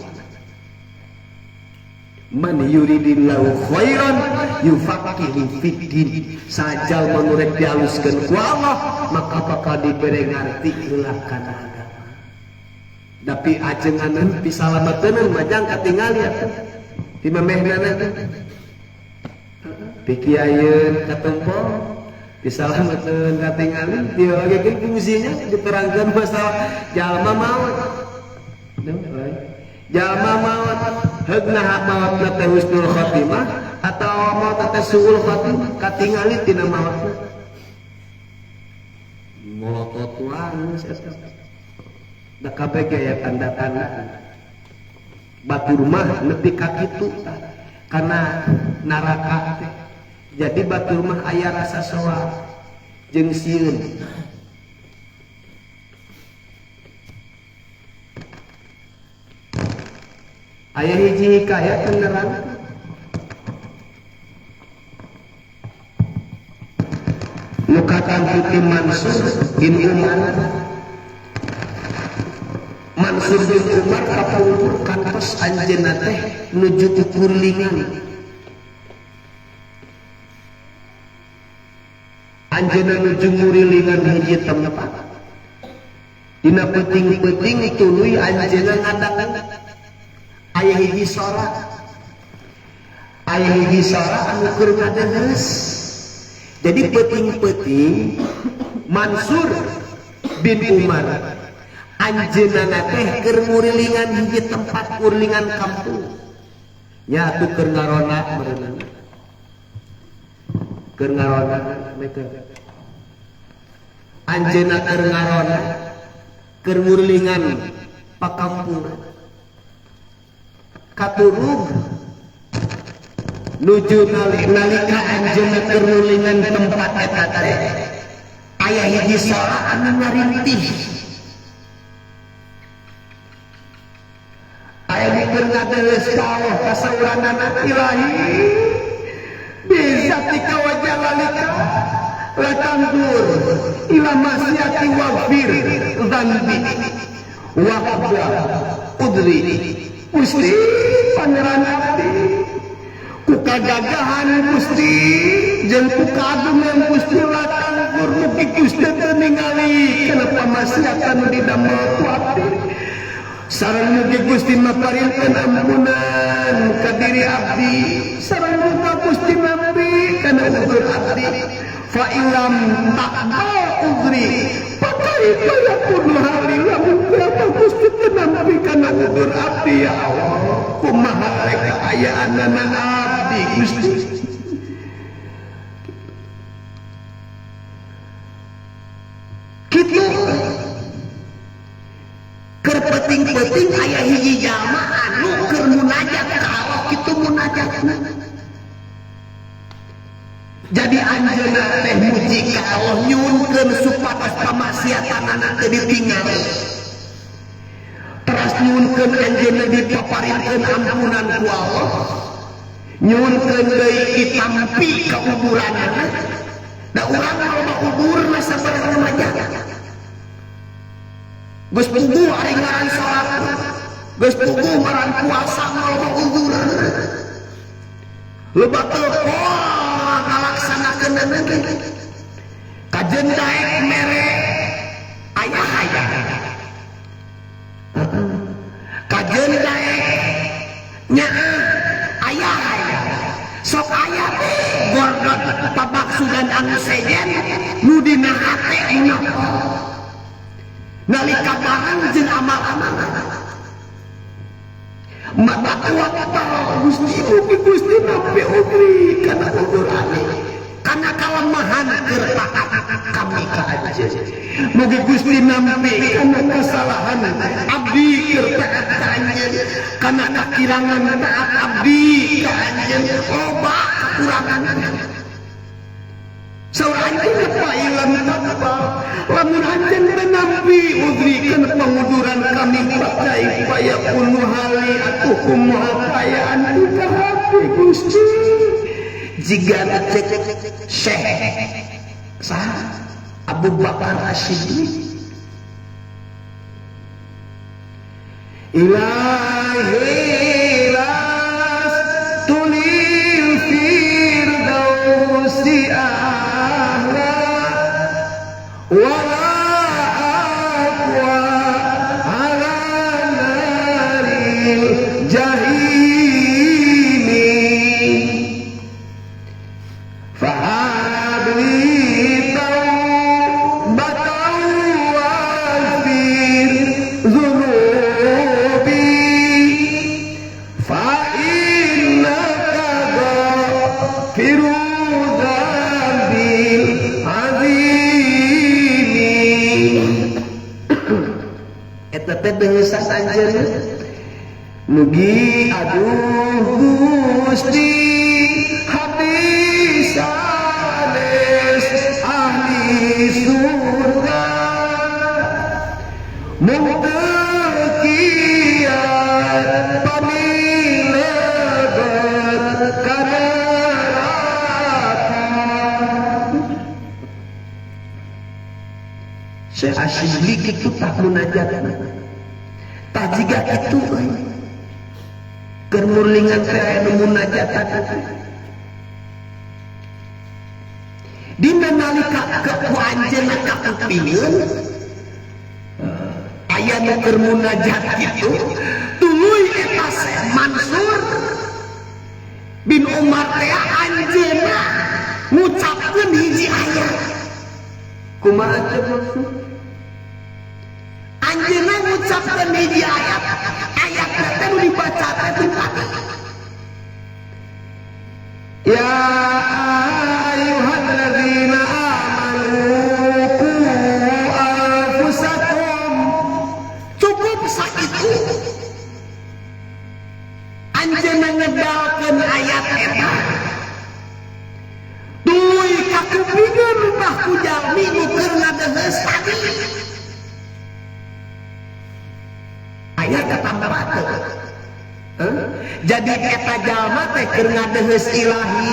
Man yuridillahu khairan yufaqihu fiddin. Sajal manurek dialuskeun ku Allah maka bakal dibere ngarti heula kana agama. Tapi ajenganan pisalameuteuneun majang katingali atuh di memehnana teh. Pikiayeun katempo pisalameuteuneun katingali diogekeun fungsinya diterangkeun masalah jalma maot. Jalma maot heugna maotna teh husnul khotimah atawa maot teh suul khotimah katingali tina maotna. Molotot wae eta. Da kabeh ge aya tanda-tanda. Batur mah nepi ka kitu tah kana neraka teh. Jadi batur mah aya rasa soa jeung sieun. Aya hiji hikayat nerang. Nu katampi ti Mansur bin Umar. Mansur bin Umar kapungkur kantos anjeunna teh nuju kukurlingan. Anjeunna nuju ngurilingan hiji tempat. Dina peuting-peuting tuluy anjeunna ngadangan aya hiji sora. Aya hiji sora anu keur ngadengeus. Jadi peuting-peuting Mansur bin Umar anjeunna teh keur ngurilingan hiji tempat kurilingan kampung. Nya atuh keur ngarona meureunana. Keur ngarona meke. Anjeunna keur ngarona keur ngurilingan pakampungan. Katurug nuju nalika anjeunna keur ngurilingan tempat eta teh aya hiji sora anu ngarintih. Aya dikeun ngadeles ka Allah kasauranana ilahi bizatika wa jalalika la tandur ila masyati waghfir dzanbi wa qabla udri Gusti Pangeran abdi, ku kagagahan Gusti jeung ku kagungan Gusti latangkur, mugi Gusti teu ningali kana pamaksiatan nu didamel ku abdi, sareng mugi Gusti maparinkeun ampunan ka diri abdi, sareng muga Gusti nampi kana udzur abdi. Fa illam taqbal udri fakaifa yakunu hali, lamun berapa Gusti teu nampi kana udzur abdi, ya Allah, kumaha rek kaayaanana abdi Gusti? Kitu keur penting-penting aya hiji jalma anu keur munajat ka Allah kitu munajatna. Jadi anjeunna teh muji ka Allah nyuhunkeun supados pamaksiatanana teu ditingali. Teras nyuhunkeun anjeunna dipaparinkeun ampunan ku Allah. Nyuhunkeun deui ditampi kauburanana. Da urang mah loba uburna sabaraha remaja. Geus puguh ari ngaran salat, geus puguh ngaran puasa, loba uzur. Loba teu poa ngalaksanakeunana ge. Kajen daek mere ayah-ayah. Kajen daek nyaah ayah-ayah. Sok aya teh gordon pabaksudan anu sejen nu dina hate munafik. Nalika bareng jeung amal-amal mata kuat Gusti mugi Gusti nampi udri kana udur abdi, kana kalemahan keur taat kami ka anjeun, mugi Gusti nampi kana kesalahan abdi keur taat ka anjeun, kana kakirangan taat abdi ka anjeun, loba kekurangan. Saur anjeun fa ilam taqbal, lamun anjeun teu nampi udri kana panguduran kami pakai fayakunu hali atuh kumaha kaayaan ka hati Gusti? Jiga cek Syekh saha Abu Bakar As-Siddiq, ilahi las tulil firdausi ahla wala aqwa ala naril jahimi fahabli taubatan waghfir dzunubi fa innaka ghafiru dzambil azimi. Eta teh deusan anjeun mugi aduh Gusti habis sanes ahli surga mung kiat pamilebet ka neraka. Syekh Asyibli kitu tah munajatna tah jiga kitu euy keur murlingan teh aya nu munajatan. Dina nalika ku anjeunna kakupieun aya nu keur munajat kitu tuluy eta Syekh Mansur bin Umar teh anjeunna ngucapkeun hiji ayat. Kumaha teh maksud? Anjeunna ngucapkeun hiji ayat, ayat teh nu dibaca teh tadi. Ya ayyuhalladzina amanu qu anfusakum. Cukup sakitu. Anjeunna ngedalkeun ayat eta. Tuluy kakupikeun tah ku jalmi nu keur ngadeheus tadi. Aya katampa teu? Jadi eta jalma teh keur ngadeheus ilahi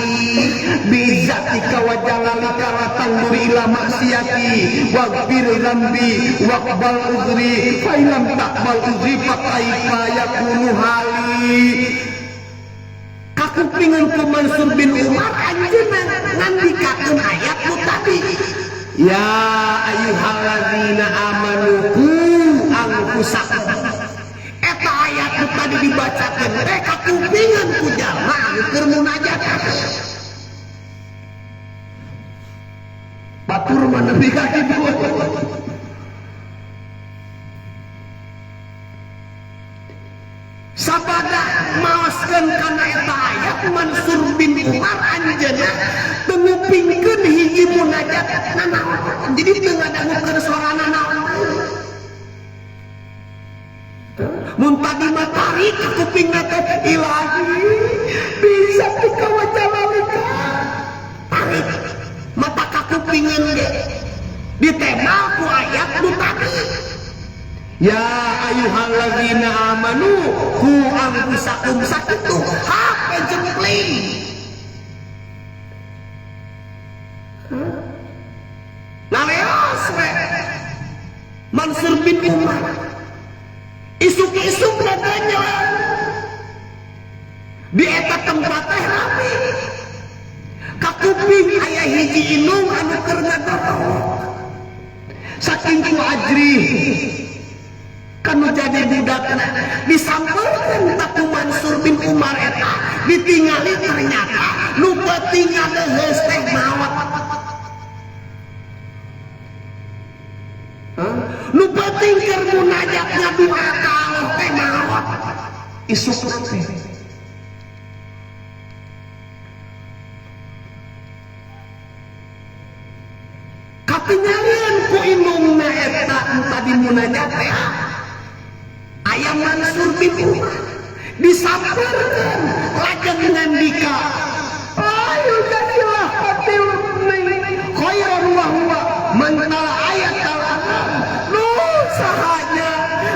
bizatika wa jalalika la tanzur ila maksiati waghfir dzambi waqbal uzri fa illam taqbal uzri fa kaifa yakunu hali. Kakupingan ku Mansur bin Umar anjeunna ngandikakeun ayat nu tadi, ya ayyuhallazina amanu qu anfusakum. Eta ayat nu tadi dibacakeun teh kakupingan ku jalma anu keur munajat. Batur mah nepi ka kitu. Sabada maoskeun kana eta ayat Mansur bin Umar anjeunna teu ngupingkeun hiji munajat nanaon. Jadi teu ngadangukeun sorana naon. Mun tadi mah tarik ka kupingna teh ilahi bisa dikawajalalika. Tarik mata ka kupingeun ge ditembal ku ayat nu tadi. Ya ayyuhallazina amanu qu anfusakum sakitu hape jempling. Naleos we Mansur bin Umar isuk-isuk naganya di eta tempat teh rame. Kakuping aya hiji indung anu keur ngagorowok. Saking ku ajri kanu jadi budakna disampeurkeun ka ku Mansur bin Umar eta ditingali ternyata nu penting ngadeheus teh maot. Nu penting keur munajat ngadua ka Allah teh maot. Isuk teh katingalieun ku indungna eta nu tadi munajat teh aya Mansur bin Umar disampeurkeun lajeng ngandika ayu jadilah qatil khairan wa huwa man tala ayat al-anam. Nu sahanya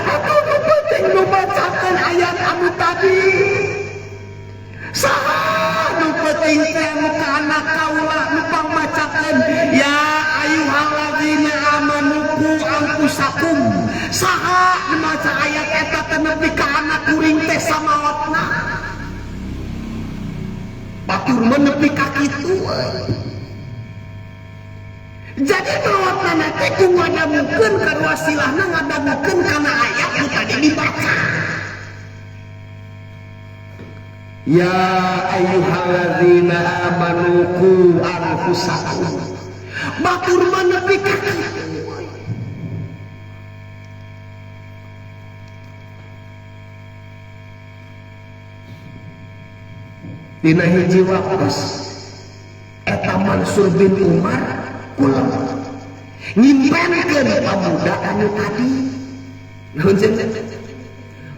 atuh nu penting nu bacakeun ayat anu tadi. Saha nu penting teh anu ka anak kaula nu pangmacakeun ya ayyuhallazina amanu qu anfusakum. Saha nu maca ayat eta teh nepi ka anak kuring teh samaotna. Batur mah nepi ka kitu. Jadi maotna teh ku ngadamukeun ka wasilahna ngadamukeun kana ayat nu tadi dibaca. Ya ayyuhallazina amanu qu anfusakum. Batur mah nepi ka kitu. Dina hiji waktos eta Mansur bin Umar kulem nyimpenkeun pamuda anu tadi. Naon cenah?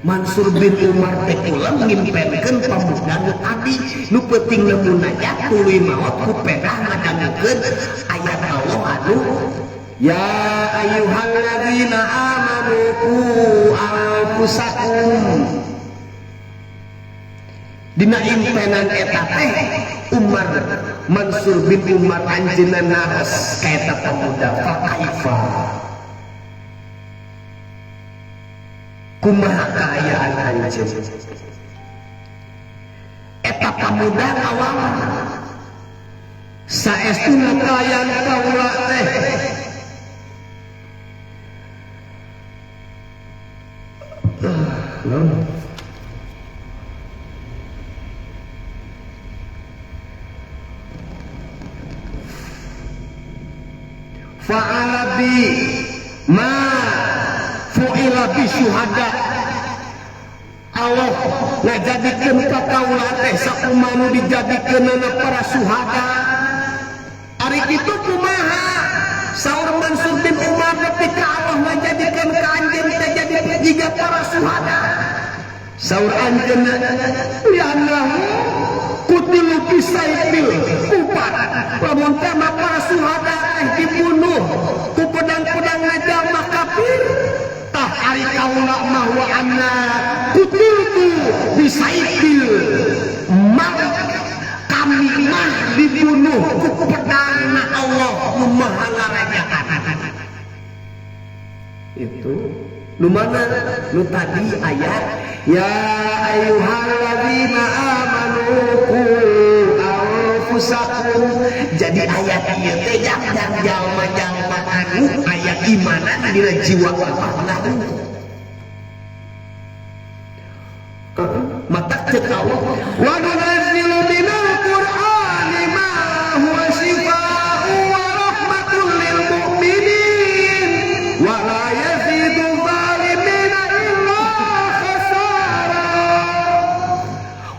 Mansur bin Umar teh kulem nyimpenkeun pamuda anu tadi nu penting munajat tuluy maot ku pedah ngadangukeun ayat Allah anu ya ayyuhallazina amanu qu anfusakum. Dina impenan eta teh Umar Mansur bin Umar anjeunna naros ka eta pemuda fa kaifa kumaha kaayaan anjeun. Eta pemuda ngawala saestuna kaayaan kaula teh fa'ala bi ma fu'ila bi syuhada. Allah ngajadikeun ka kaula teh sakumaha nu dijadikeunana para syuhada. Ari kitu kumaha? Saur Mansur bin Umar nepi ka Allah ngajadikeun ka anjeun teh jadi jiga para syuhada. Saur anjeunna li'annahu kutilu bisaifil kupat. Lamun teh mah para syuhada teh dibunuh ku pedang-pedang jalma kafir. Tah ari kaula mah wa anna qutiltu bisaifil malik, kami mah dibunuh ku pedangna Allah nu maha ngarajaan. Itu nu mana nu tadi ayat ya ayyuhalladzina amanu qu anfusakum. Jadi ayat ieu teh jang jalma-jalma anu aya imanan dina jiwa Allah. Mata cek Allah wa nunazzilu minal qur'ani ma huwa syifaa'un wa rahmatul lil mu'minin wa la yazidu zalimina illa khasara.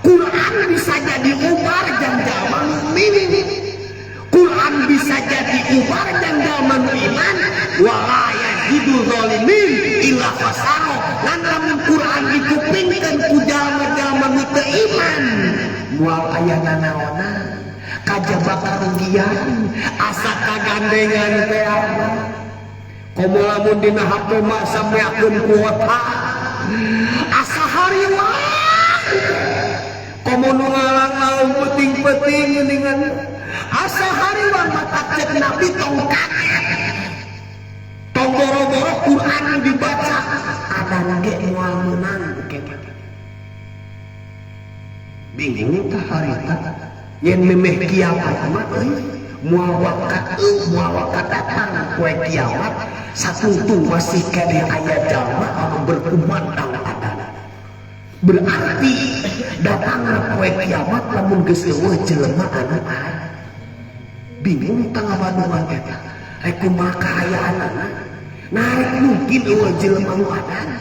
Quran bisa jadi ubar jang jalma mukminin, Quran bisa jadi ubar jang jalma nu iman, wa la yazidu zalimin illa khasara. Ngan lamun Quran dikupingkeun ku jalma-jalma nu teu iman, moal aya nanaonan kajaba karugian, asa kagandengan teh. Komo lamun dina HP mah sameakeun kuota asa hariwang, komo nu ngalang-laung peuting-peuting geuningan asa hariwang. Mata cek Nabi tong kaget, tong boro-boro Quran dibaca adan ge moal meunang. Bingung tah harita yen memeh kiamat mah euy, moal wakat moal wakat datang poe kiamat satungtung masih keneh aya jalma anu berkumandang adan. Berarti datangna poe kiamat lamun geus eueuh jelema anu adan. Bingung tah ngabandungan eta rek kumaha kaayaanana, nah rek mungkin eueuh jelema nu adan.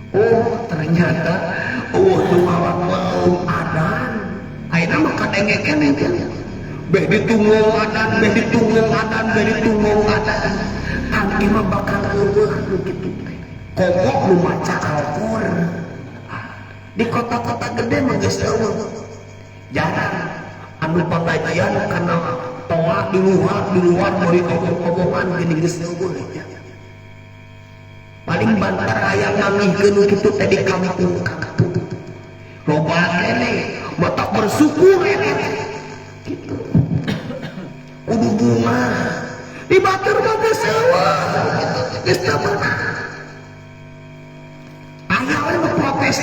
Oh ternyata eueuh nu ngalamun adan ayeuna mah kadenge keneh teh beh ditunggung adan, beh ditunggung adan, beh ditunggung adan. Tangki mah bakal eueuh nu kitu teh. Komo nu maca Al-Qur'an. Di kota-kota gede mah geus eueuh. Jarang anu pangajian kana toa di luar meuli omong-omongan geuning geus eueuh. Paling banter aya nangihkeun kitu teh di kampung-kampung. Loba keneh mata bersyukur eta kitu. Kudu bunga di batur mah geus eueuh kitu geus teu meunang. Aya we nu protes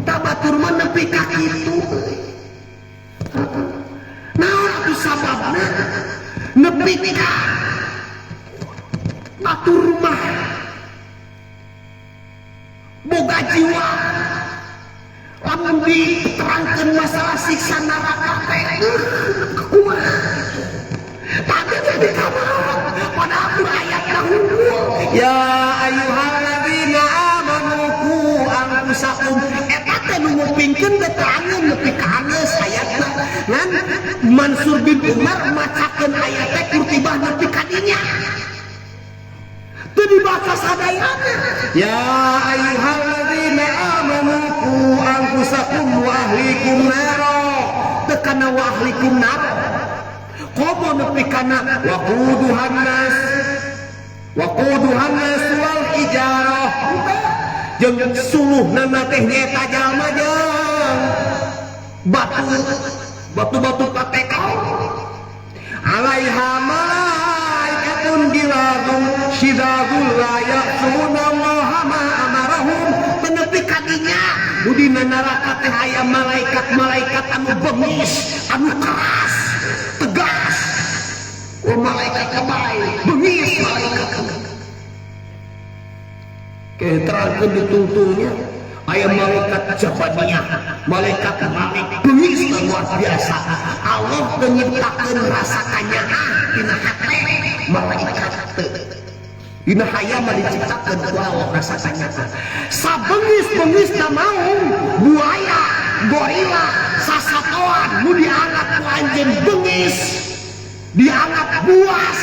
tah batur mah nepi ka kitu. Naon atuh sababna nepi ka batur mah boga jiwa lamun diterangkeun masalah siksa neraka teh kumaha kitu. Tapi teh dikamaot padahal ayatna unggul ya ayyuhalladzina amanu qu anfusakum. Eta teh nu ngupingkeun teh terangeun nepi ka anggeus ayatna. Ngan Mansur bin Umar macakeun ayat teh kurtibah nepi ka dinya teu dibaca sadayana. Ya ayyuhalladzina amanu qu anfusakum wa ahlikum nara, teu kana wa ahlikum nara komo nepi kana waquduhan nas waquduhan nas wal hijarah jeung suluhna teh nyaeta jalma jeung batu batu-batu patekau alaiha malaikatun gilazun syidadun la ya'suna Allaha ma amarahum. Nepi ka dinya nu dina neraka teh aya malaikat-malaikat anu bengis, anu keras, tegas. Oh malaikat kebaik, bengis malaikat. Kayak terangkeun ditungtungnya aya malaikat Jabaniyah, malaikat Malik, bengis luar biasa. Allah teu nyiptakeun rasa kanyaah dina hate malaikat teu. Dina hayam mah diciptakeun ku Allah rasa kanyaah. Sabengis-bengisna maung, buaya, gorila, sasatoan nu dianggap ku anjeun bengis, dianggap buas,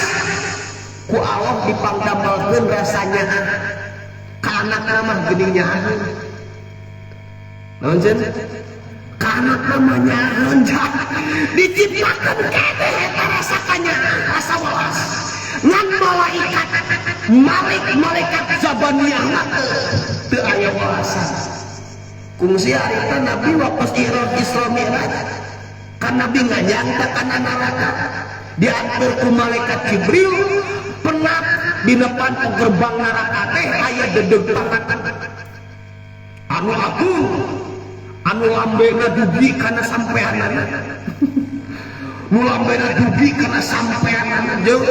ku Allah dipangdamelkeun rasa nyaah. Ka anakna mah geuning nyaaheun. Naon cenah? Ka anakna mah nyaaheun diciptakeun keneh eta rasa kanyaah, rasa welas. Ngan malaikat Malik, malaikat Zabaniyah mah teu aya wawasan. Kungsi harita Nabi waktu Isra Mi'raj kan Nabi nganyang kana neraka. Diantar ku malaikat Jibril penat dina panto gerbang neraka teh aya dedeg anu agung anu lambena dugi kana sampeanana nu lambena dugi kana sampeanana jeuh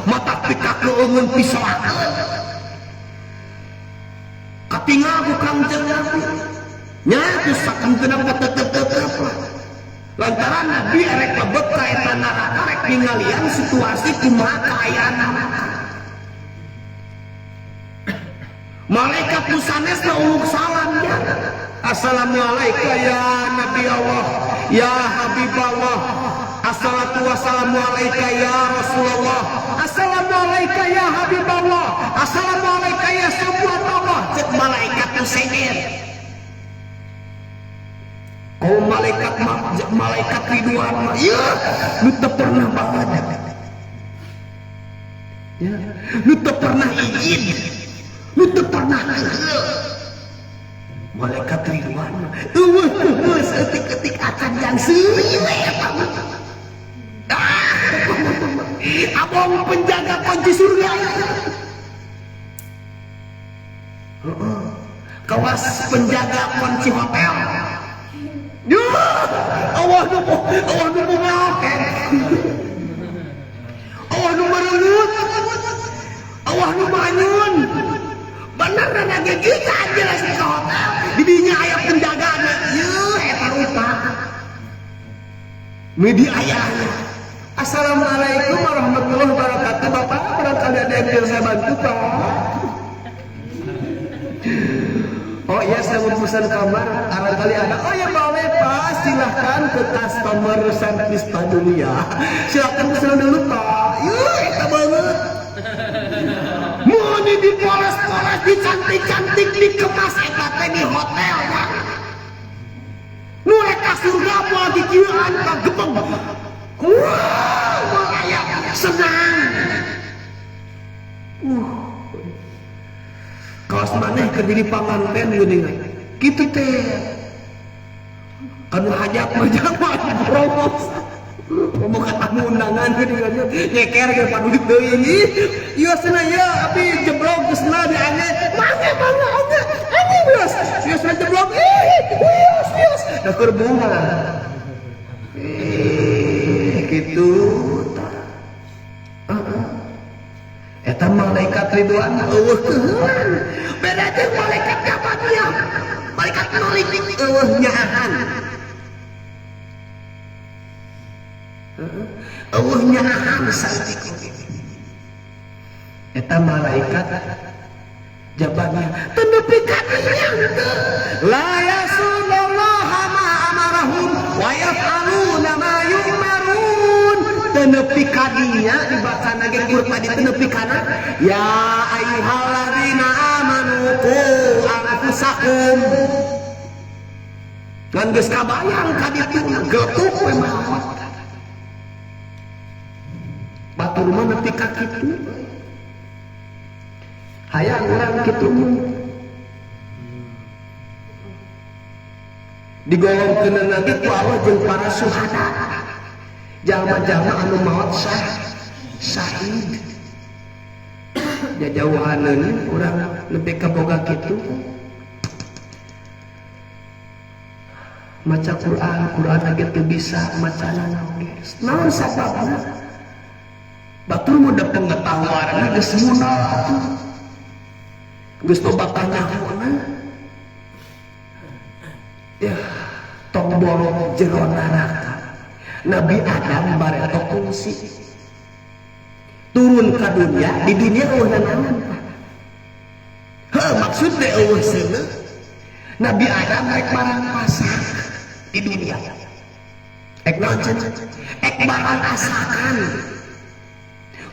mata pikakeungeun pisoakeun katingal ku Kangjeng Nabi nya geus sakeunteuna tetep-tetep lah lantaran Nabi erek lebet ka eta neraka rek ningalian situasi kumaha kaayaan neraka. Malaikat nu sanesna uluk salam ya. Assalamualaikum ya Nabi Allah, ya Habib Allah. Assalatu wassalamu alaika ya Rasulullah. Assalamualaikum ya Habib Allah. Assalamualaikum ya Subhan Allah. Cek malaikat nu sejen. Oh malaikat malaikat Ridwan mah ya nu teu pernah banget. Ya, nu teu pernah izin. Nu teu pernah keheul. Malaikat Ridwan eueuh keheul saeutik-eutik acan jang seuri we eta mah. Abong penjaga kunci surga. Kawas penjaga kunci hotel. Duh, Allah nu ngaoke. Allah nu mareunut. Allah nu manyun. Bener da ge kieu jelas ke hotel. Di dinya aya penjagana. Yeuh eta rupa. Media ayahnya. Assalamualaikum warahmatullahi wabarakatuh. Bapak, barangkali ada yang bisa saya bantu, Pak. Oh iya, saya mau pesan kamar. Barangkali ada. Oh ya boleh, Pak. Silahkan ke customer service Pak dulu ya. Silahkan pesan dulu, Pak. Yuh, eta banget. Muni dipoles-poles, dicantik-cantik, dikemas eta teh di hotel, ya. Nu rek ka surga moal dikieuan kagebeg. Wah, aya senang. Kawas maneh keur jadi panganten geuningan. Kitu teh. Anu hajat mah jangan promos. Boga tamu undangan geuningan nyeker ge paduit deui. Ih, ieu cenah ieu abi jeblok geus na di ange. Mangga mangga angge. Ange wios. Wios jeblok. Ih, wios wios. Da keur bunga. Gitu. Eta malaikat Ridwan eueuh keuheuan. Beda jeung malaikat Jabaniyah. Malaikat Malik eueuh nyaahan. Eueuh nyaahan saeutik oge. Eta malaikat Jabaniyah teu nepi ka dinya teu. La yasunallaha ma amarahum wa yaf'aluna ma yu'marun. Teu nepi ka dinya dibacana ge kur tadi teu nepi kana ya ayyuhalladzina amanu qu anfusakum. Ngan geus kabayang ka ditu geletuk we maot. Batur mah nepi ka kitu. Hayang urang kitu digolongkeun lagi ku Allah jeung para suhada. Jalma-jalma anu maot syahid. Jajauhaneun urang nepi ka boga kitu. Maca Quran, Quran lagi teu bisa macana oge. Naon sababna? Batur mah da pengetahuanna geus munal atuh. Geus loba kanyahona. Ya, tong bolong jero neraka. Nabi Adam bareto kungsi turun ke dunia, di dunia eueuh nanaon Pak. Heuh, maksud teh eueuh seuneu. Nabi Adam rek barang pasak di dunia. Ek naon cenah? Ek barang asakan.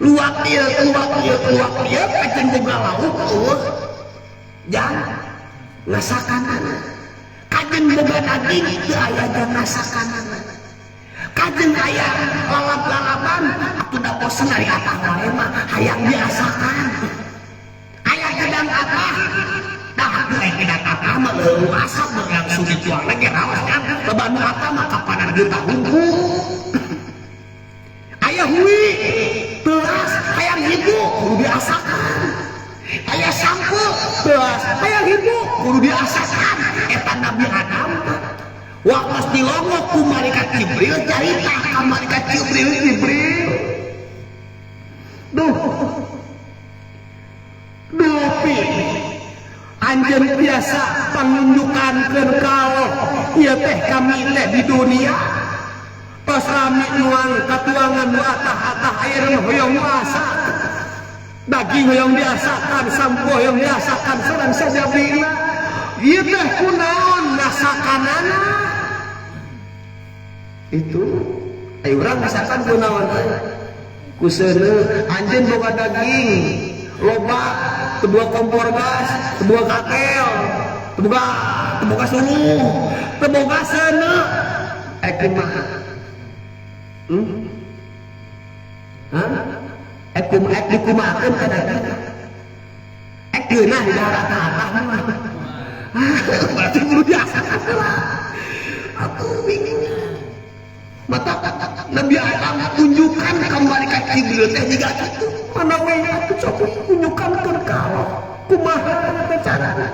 Luak ieu, luak ieu, luak ieu kajen boga lauk eueuh. Jang ngasakanana. Kajen boga daging teu aya jang ngasakanana. Kajen aya lalap-lalapan atuh da bosen ari atah wae mah hayang diasakan. Aya gedang atah mah leuweung asap langsung dituang lagi raos kan loba nu atah mah kapanan getah hungkul. Aya hui teuas hayang hibu kudu diasakan. Aya sampo teuas hayang hibu kudu diasakan. Eta Nabi Adam waktu dilongok ku malaikat Jibril carita ka malaikat Jibril, Jibril duh dupi anjeun biasa panunjukan keur ka Allah ieu teh kami teh di dunia tos rami nuang katuangan nu atah-atah ayeuna mah hoyong nu asak daging hoyong diasakan sampo hoyong diasakan sareng sajabina ieu teh kunaon ngasakanana itu ayo urang ngasakan kunaon ku seuneu anjeun boga daging loba teu boga kompor gas teu boga katel teu boga suluh teu boga seuneu kumaha hah ek dikumahakeun ka daging ek geunah di dahar atah-atah mah berarti kudu diasakan heula atuh bingung mata Nabi Adam tunjukkan ka malaikat Jibril teh jiga kitu mana we atuh sok tunjukkan ka Allah kumaha teh carana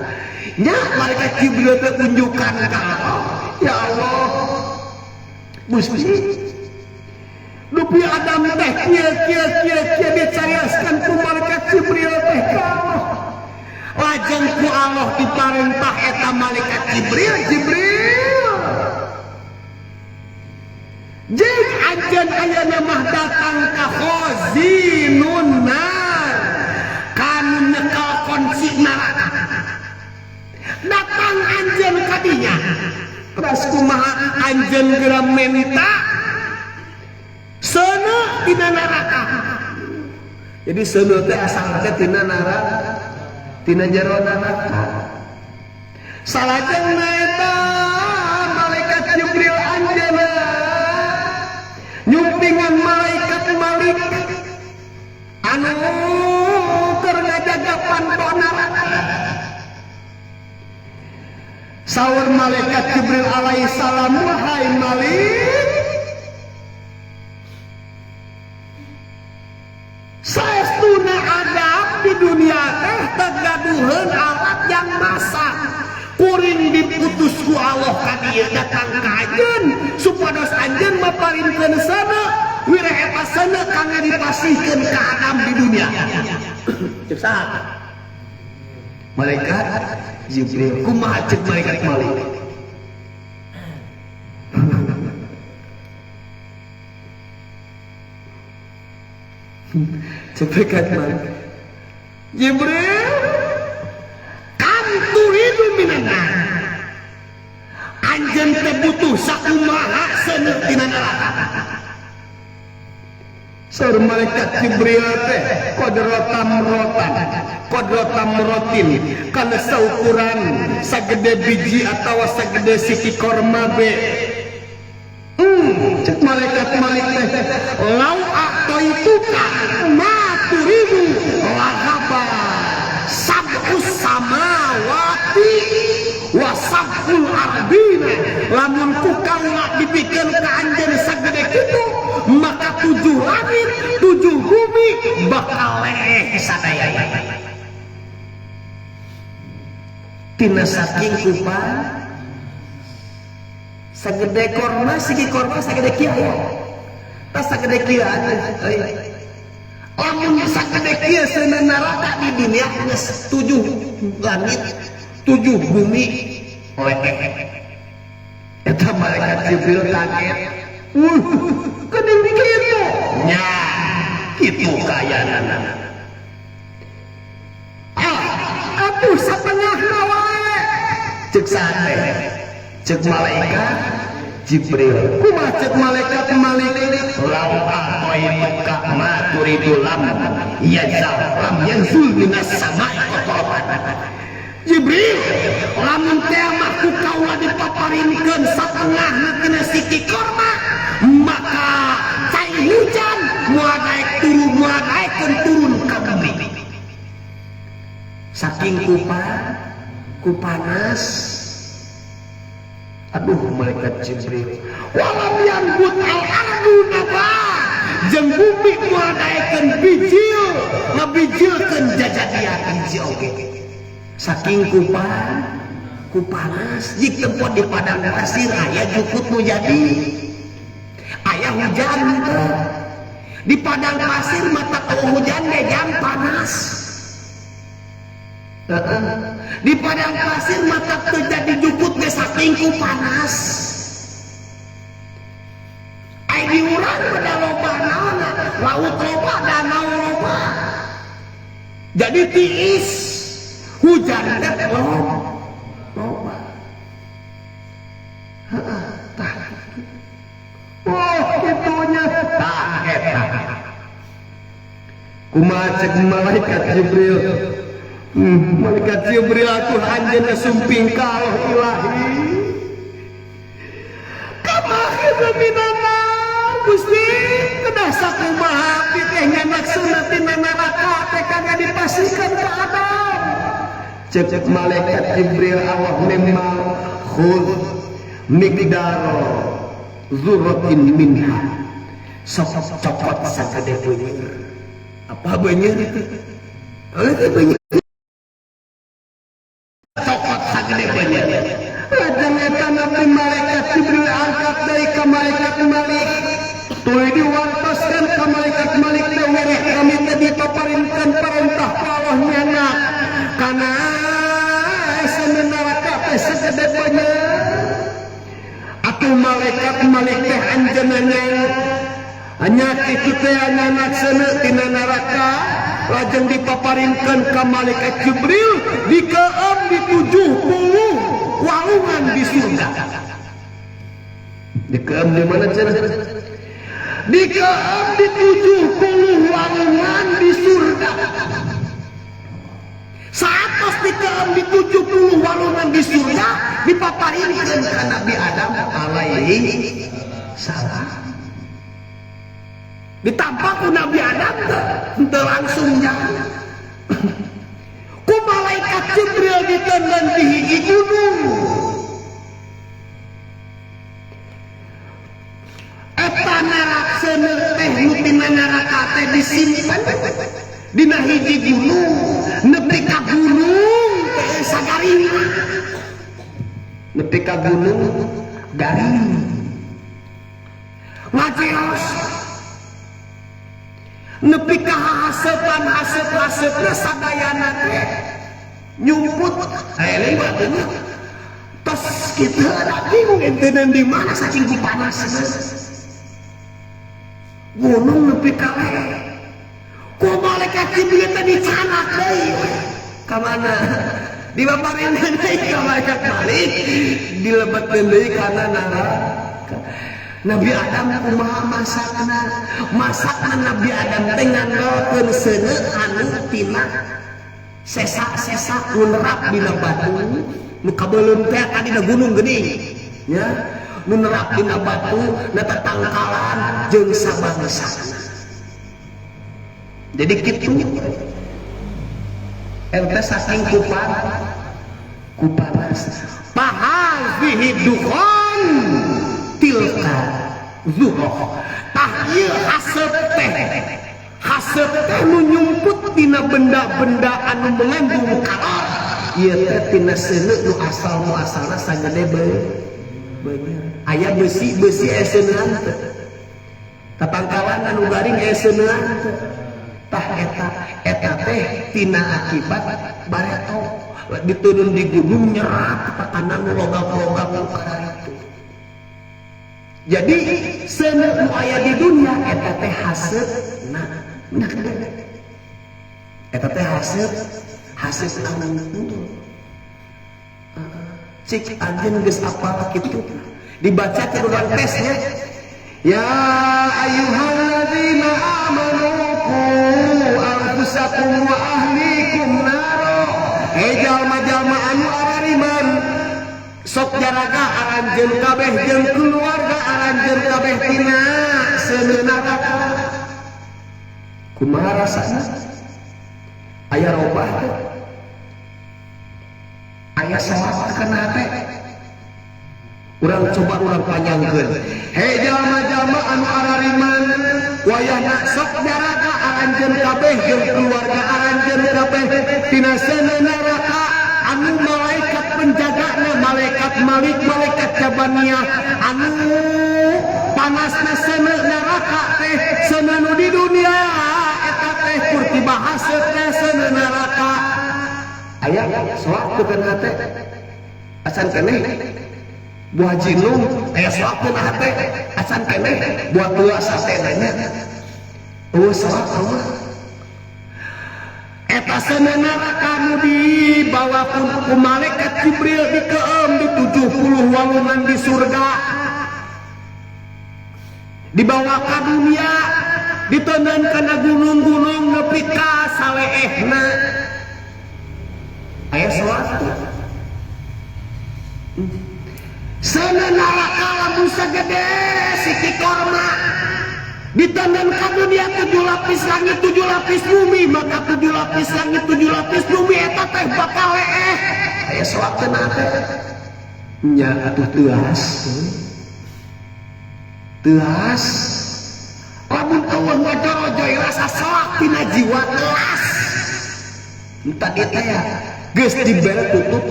nya malaikat Jibril teh tunjukkan ka Allah ya Allah Gusti Dupi Adam teh kieu kieu kieu kieu dicarioskeun ku malaikat Jibril teh ka Allah lajeng ku Allah diparentah eta malaikat Jibril Jibril jeung anjeun ayeuna mah datang ka khazinun nar kanu nyekel kunci neraka datang anjeun ka dinya terus kumaha anjeun geura menta seuneu tina neraka jadi seuneu teh asalna teh tina neraka tina jero neraka salajengna eta malaikat Jibril anjeunna nyumpingan malaikat Malik anu keur ngajaga panto neraka saur malaikat Jibril alaihi salam wahai Malik saestuna adab di dunia teh teu gaduheun alat yang masak kuring diputus ku Allah ka dieu datang ka anjeun supados anjeun maparinkeun seuneu wira eta seuneu kangge dipasihkeun ka Adam di dunia cek saha malaikat Jibril kumaha cek malaikat Malik cek malaikat Malik Jibril kam turidu minan nar anjeun teh butuh sakumaha seuneu tina neraka saur malaikat Jibril teh kodratam rotin kana saukuran sagede biji atawa sagede siki korma be cek malaikat Malik teh lau a'taituka ma turidu lahaba sab'us samawati wa sab'ul ardina lamun ku kaula dibikeun ka anjeun sagede kitu maka 7 langit 7 bumi bakal leeh sadaya tina saking kupa sagede korma siki korma sagede kieu aya tas sagede kieu euy lamun sagede kieu seuneu neraka di dunia geus 7 langit 7 bumi leeh eta malaikat Jibril kaget geuning kitu nya kitu kayanana ah atuh satengahna wae cek saha teh cek malaikat Jibril kumaha cek malaikat Malik lau a'taituka ma turidu lam yazal lam yanzul minas sama'i qataran Jibril lamun teh mah ku kaula dipaparinkeun satengahna tina siki korma maka cai hujan moal naik turun moal naikeun turun ka bumi saking Ku panas. Aduh malaikat Jibril, walam yanbut al-ardu naba, jeung bumi moal daekeun bijil, ngabijilkeun jajadian hiji oge. Saking ku panas, jik tempo di padang pasir aya jukut nu jadi. Aya hujan teh. Di padang pasir mata teu hujan ge jam panas. Di padang pasir mata teu jadi jukut ge saking ku panas. Ai di urang pada loba naon, laut loba, danau loba. Jadi tiis, hujan teh loba. Heeh, tah. Oh, kitunya tah eta. Kumaha cek malaikat Jibril? Malaikat Jibril atuh anjeunna sumping ka Allah ilahi. Kamakhir minana Gusti kedah sakumaha abdi teh nyanak tina neraka teh kanggo dipasihkeun ka Adam. Cek malaikat Jibril Allah memang khudh miqdaro zurratin minha. Sok copot sagede beunyer. Apa beunyer itu? Heuh beunyer. Copot sagede beunyer. Lajeng eta Nabi malaikat Jibril angkat deui ka malaikat Malik. Tuluy diwartoskeun ka malaikat Malik teh wereh kami teh dipaparinkeun perintah ku Allah nyanak. Kana seuneu neraka teh sagede beunyer. Atuh malaikat Malik teh anjeunna nya kitu teh nyanak seuneu tina neraka. Lajeng dipaparinkeun ka malaikat Jibril dikeem di 70 walungan di surga. Dikeem di mana cenah? Dikeem di 70 walungan di surga. Saatos dikeem di 70 walungan di surga dipaparinkeun ka Nabi Adam alaihi salam. Ditampak ku Nabi Adam teh langsung jalan. Ku malaikat Jibril diteundeun di hiji gunung. Eta seuneu teh nu tina neraka teh disimpen dina hiji gunung, nepi ka gunung teh sagaring. Nepi ka gunung garing. Ngajeos nepi ka hasepan hasep-hasepna sadayana teh nyumput lewat ini tos kitu da bingung ente di mana saking ku panas gunung nepi ka ku malaikat Jibril teh dicanak deui ka mana dibaparin deui ka malaikat Malik dilebetkeun deui kana neraka. Nabi Adam kumaha masakna? Masakna Nabi Adam teh ngandalkeun seuneu anu tina sesa-sesa nu nerap dina batu nu kabeuleum teh tadi dina gunung geuning nya nu nerap dina batu na tatangkalan jeung sabangsana. Jadi kitu ente saking kupanas pahal fihi dukhan tilka zuhroh. Tah ieu haseup teh nu nyumput tina benda-benda anu mengandung kalor. Ieu teh tina seuneu nu asal muasalna sagede beunyer. Aya besi-besi aya seuneuan teh. Tatangkalan anu garing aya seuneuan teh. Tah eta teh tina akibat bareto diturun di gunung nyerap tekanan logam-logam nu kararitu. Jadi seuneu nu aya di dunia eta teh haseupna. Eta teh haseupna wungkul. Cik anjeun geus apal kitu. Dibaca ke urang tesnya. Ya ayyuhalladzina amanu qu anfusakum wa ahlikum naro. Hei jalma-jalma anu arariman, sok jaraga aranjeun kabeh jeung keluarga aranjeun kabeh tina seuneu neraka. Kumaha rasana? Aya robah teh? Aya soal kana hate. Urang coba urang panjangkeun. Hei jalma-jalma anu arariman, wayahna sok jaraga aranjeun kabeh jeung keluarga aranjeun kabeh tina seuneu neraka anu malaikat penjagana malaikat Malik, malaikat Jabaniyah, anu panasna seuneu neraka teh seuneu nu di dunia eta teh kur dibahasa teh seuneu neraka. Aya soal teu kana hate? Acan keneh. Buah jinung aya soal teu hate? Acan keneh. Buah tua sate nanya. Eueuh soal mah. Eta seuneu neraka nu dibawa ku malaikat Jibril dikeem di 70 walungan di surga. Dibawa ka dunia, diteundeun kana gunung-gunung nepi ka saleehna. Aya soal teu? Seuneu neraka lamun sagede siki korma diteundeun ka dunia 7 lapis langit 7 lapis bumi, maka 7 lapis langit 7 lapis bumi eta teh bakal leeh. Aya soal teu na teh? Nya atuh teuas. Teuas. Lamun eueuh ngajorojoy rasa soak tina jiwa telas. Tadi teh ya geus dibere tutup.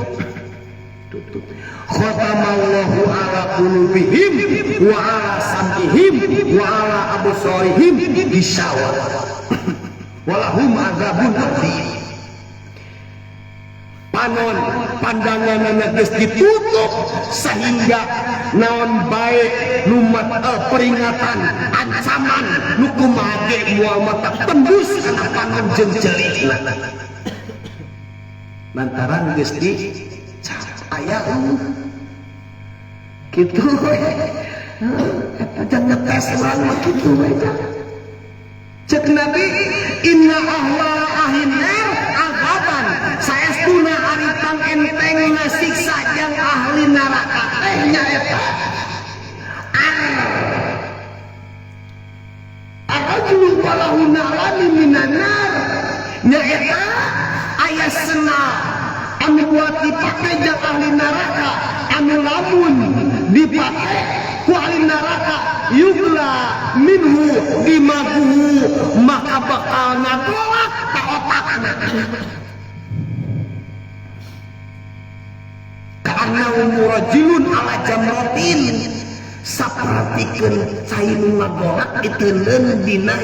Tutup. Khatamallahu ala qulubihim wa ala sam'ihim wa ala absarihim gisyawa walahum adzabun adzim. Panon pandanganna geus ditutup sehingga naon bae nu peringatan ancaman nu kumaha ge moal mata tembus kana panon jeung celikna lantaran geus di aya kitu we. Eta jangan ngetes urang mah kitu we. Cek Nabi inna ahla ahinar azaban saestuna ari pangentengna siksa jang ahli neraka teh nyaeta ar-rajulu walahu na'lami minan nar, nyaeta aya senal anu buat dipake jang ahli neraka anu lamun dipake ku ahli neraka yugla minhu dimaguhu maka bakal ngagolak ka otakna karena murajilun ala jamrotin sapertikeun cai nu ngagolak diteundeun dina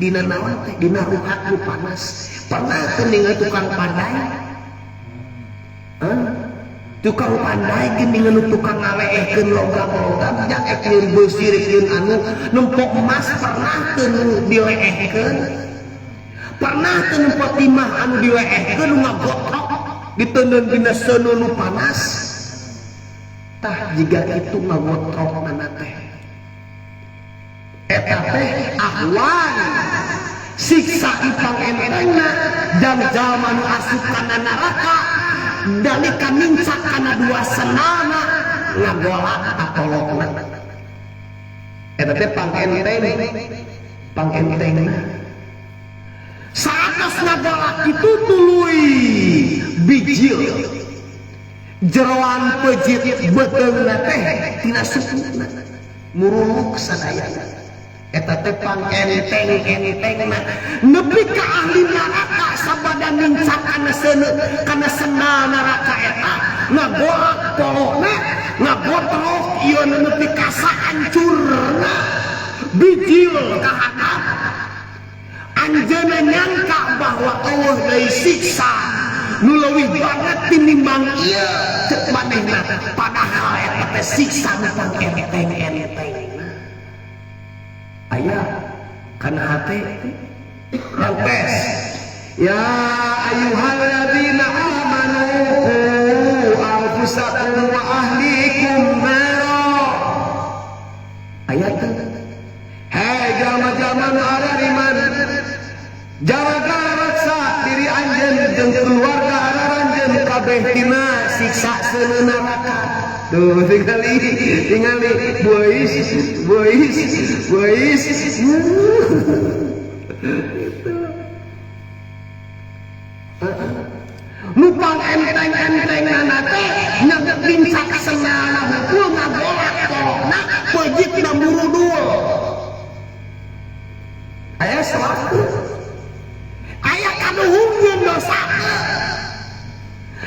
dina naon teh dina ruhat nu panas. Pernah teu ningali tukang pandai? Tukang pandai geuning nu tukang ngaleehkeun logam-logam jang ek yeun beusi rek yeun anu nempok emas pernah teu nu dileehkeun? Pernah teu nempo timah anu dileehkeun nu ngagotrok diteundeun dina seuneu nu panas? Tah jiga kitu ngagotrokna teh eta teh ahwan siksa ipang entengna jang jalma nu asup kana neraka dalika nincak kana dua senalna ngagolak atolokna eta teh pangentengna saatos ngagolak kitu tuluy bijil jeroan pejit beuteungna teh tina sukuna muruluk sadayana eta teh pangenteng-entengna nepi ka ahli neraka sabada nincak kana seuneu kana sendal neraka eta ngagolak polona ngagotrok ieu nepi ka saancurna bijil ka handap. Anjeunna nyangka bahwa eueuh deui siksa nu leuwih banget tinimbang ieu cek manehna, padahal eta teh siksa nu pangenteng-entengna. Aya kana hate rangtes ya ayyuhalladzina amanu qu anfusakum wa ahlikum nara. Aya teh hei jalma-jalma nu arariman jaraga raksa diri anjeun jeung keluarga araranjeun kabeh tina siksa seuneu neraka. Tuh tingali bois bois bois itu nu pangentengna enteng-enteng teh ngebincak sendalna hukul ngagolak kolokna pejitna murudul. Aya selaku aya kaduhungkeun dosa,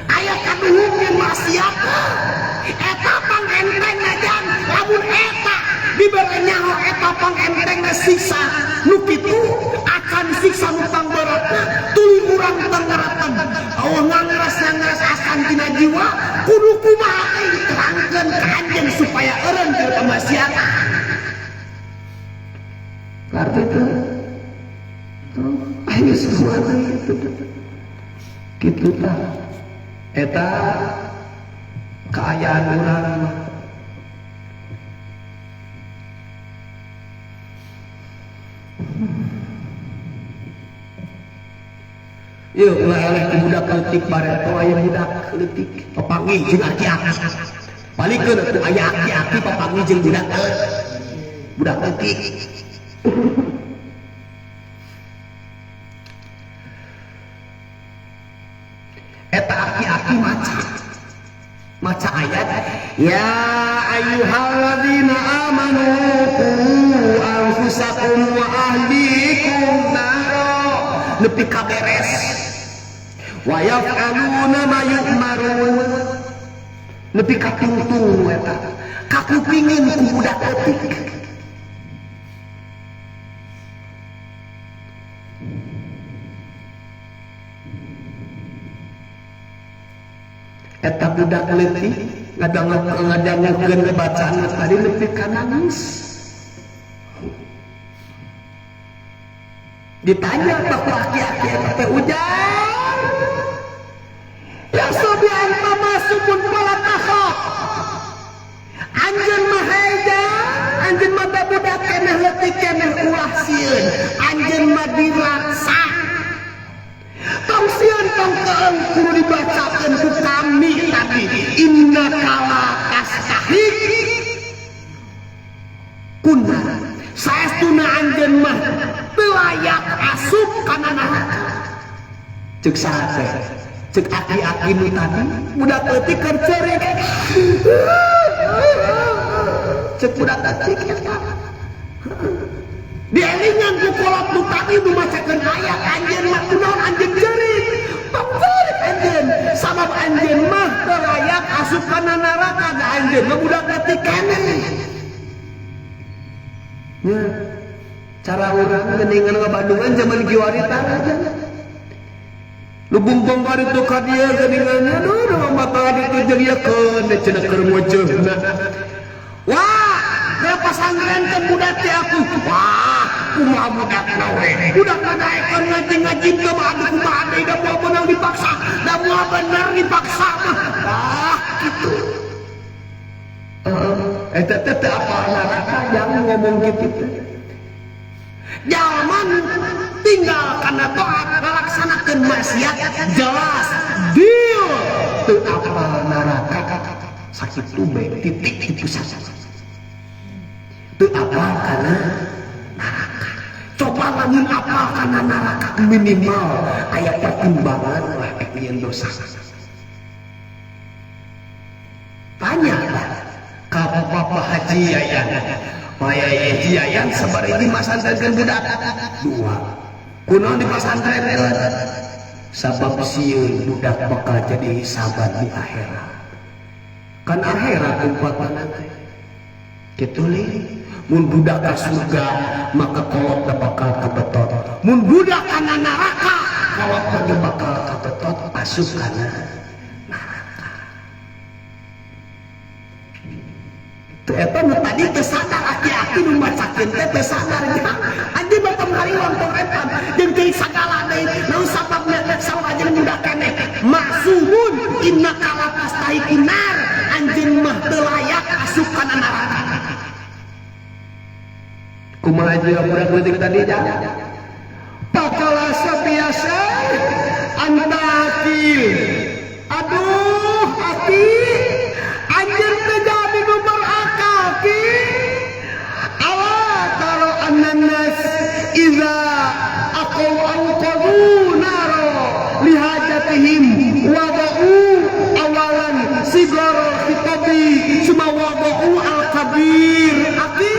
aya kaduhungkeun maksiat. Eta pangentengna jang lamun eta dibere nyaho eta pangentengna siksa nu kitu akan siksa nu pangberatna tuluy urang tangarapan. Allah ngangras-ngangras akan tina jiwa kudu kumaha teh diterangkeun ka anjeun supaya eureun tina kemaksiatan. Kartu itu ayo semua gitu gitu tah eta keayaan urang. Yuk ulah eleh ku budak leutik bareto aya budak leutik papanggih jeung aki-aki. Balikeun atuh aya aki-aki papanggih jeung budak budak leutik. Eta aki-aki maca ayat ya ayyuhalladzina amanu qu anfusakum wa ahlikum nara nepi ka beres wa yaf'aluna ma yu'marun nepi ka tungtung eta kakupingin ku budak leutik. Eta budak leutik ngadangukeun bacaan tadi nepi ka nangis. Ditanya ku aki-aki eta teh ujar ya sobi anta masukun fala takhaf. Anjeun mah heja, anjeun mah budak keneh leutik keneh ulah sieun, anjeun mah diraksa. Tong sieun tong keeng kudu dibacakeun ku kami tadi innaka la tastahiq kunna saestuna anjeun mah teu layak asup kana neraka. Ceuk saha teh? Ceuk aki-aki nu tadi budak leutik keur ceurik. Ceuk budak leutik eta dielingan ku kolot nu tadi nu macakeun ayat anjeun mah kunaon anjeun ceurik. Tong ceurik anjeun sabab anjeun mah teu layak asup kana neraka da anjeun mah budak leutik keneh. Nya cara urang geuningan ngabandungan zaman kiwari tah aja. Nu bungkung ka ditu ka dieu geuningan aduh nu mata ditu jeung ieu keun cenah keur meuceuna. Wah, ke pasangren ke budak teh aku. Wah, kumaha budakna we. Budakna daekeun ngaji-ngaji teu mah aduh kumaha deui da moal beunang dipaksa. Da moal bener dipaksa mah. Wah, kitu. Eta teh teu apal neraka jang ngomong kitu teh. Jalma tinggal kana taat ngalaksanakeun maksiat jelas deal teu apal neraka. Sakitu bae titik di pusat. Teu apal kana neraka. Coba lamun apal kana neraka minimal aya pertimbangan lah nyieun dosa. Tanya lah ka Bapak Haji Yayan. Pak Haji Yayan sabari di masantrenkeun budak dua. Kunaon di pasantren eueuh? Sabab sieun budak bakal jadi hisaban di akhirat. Kan akhirat umpatana teh. Kitu li. Mun budak ka surga maka kolot bakal kabetot. Mun budak kana neraka kolot ge bakal kabetot asup kana neraka. Teu eta nu tadi teu sadar aki-aki nu macakeun teh teu sadar nya. Anjeun mah tong hariwang tong repan jeung teuing sagala deui. Naon sababna sabab anjeun budak keneh maksumun innaka la tastahiqun nar. Anjeun mah teu layak asup kana neraka. Kumaha jeung budak leutik tadi nya? Pakalasa biasa anta akil. Aduh aki anjeun teh jadi nu berakal ki. Ala taro annas iza aqaw auqadu naro lihajatihim wada'u sigorul khitabi summa wada'u al-kabir. Aki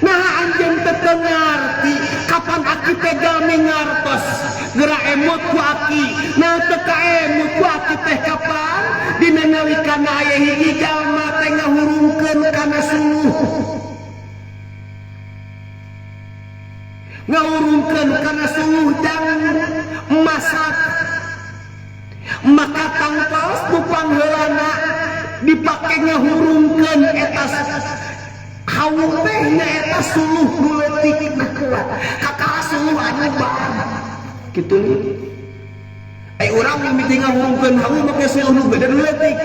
nah anjeun teu teu ngarti kapan aki teh jalmi ngartos geura emot ku aki nah teu kaemut ku aki teh kapan dina nalikana aya hiji jalma teh ngahurungkeun kana suluh ngahurungkeun kana suluh jang masak maka tangtos nu pangheulana dipake ngahurungkeun eta hawu teh nyaeta suluh nu leutik na kuat kakak suluh anu bang kitu ai urang mimiti ngahurungkeun hawu make suluh nu gede nu leutik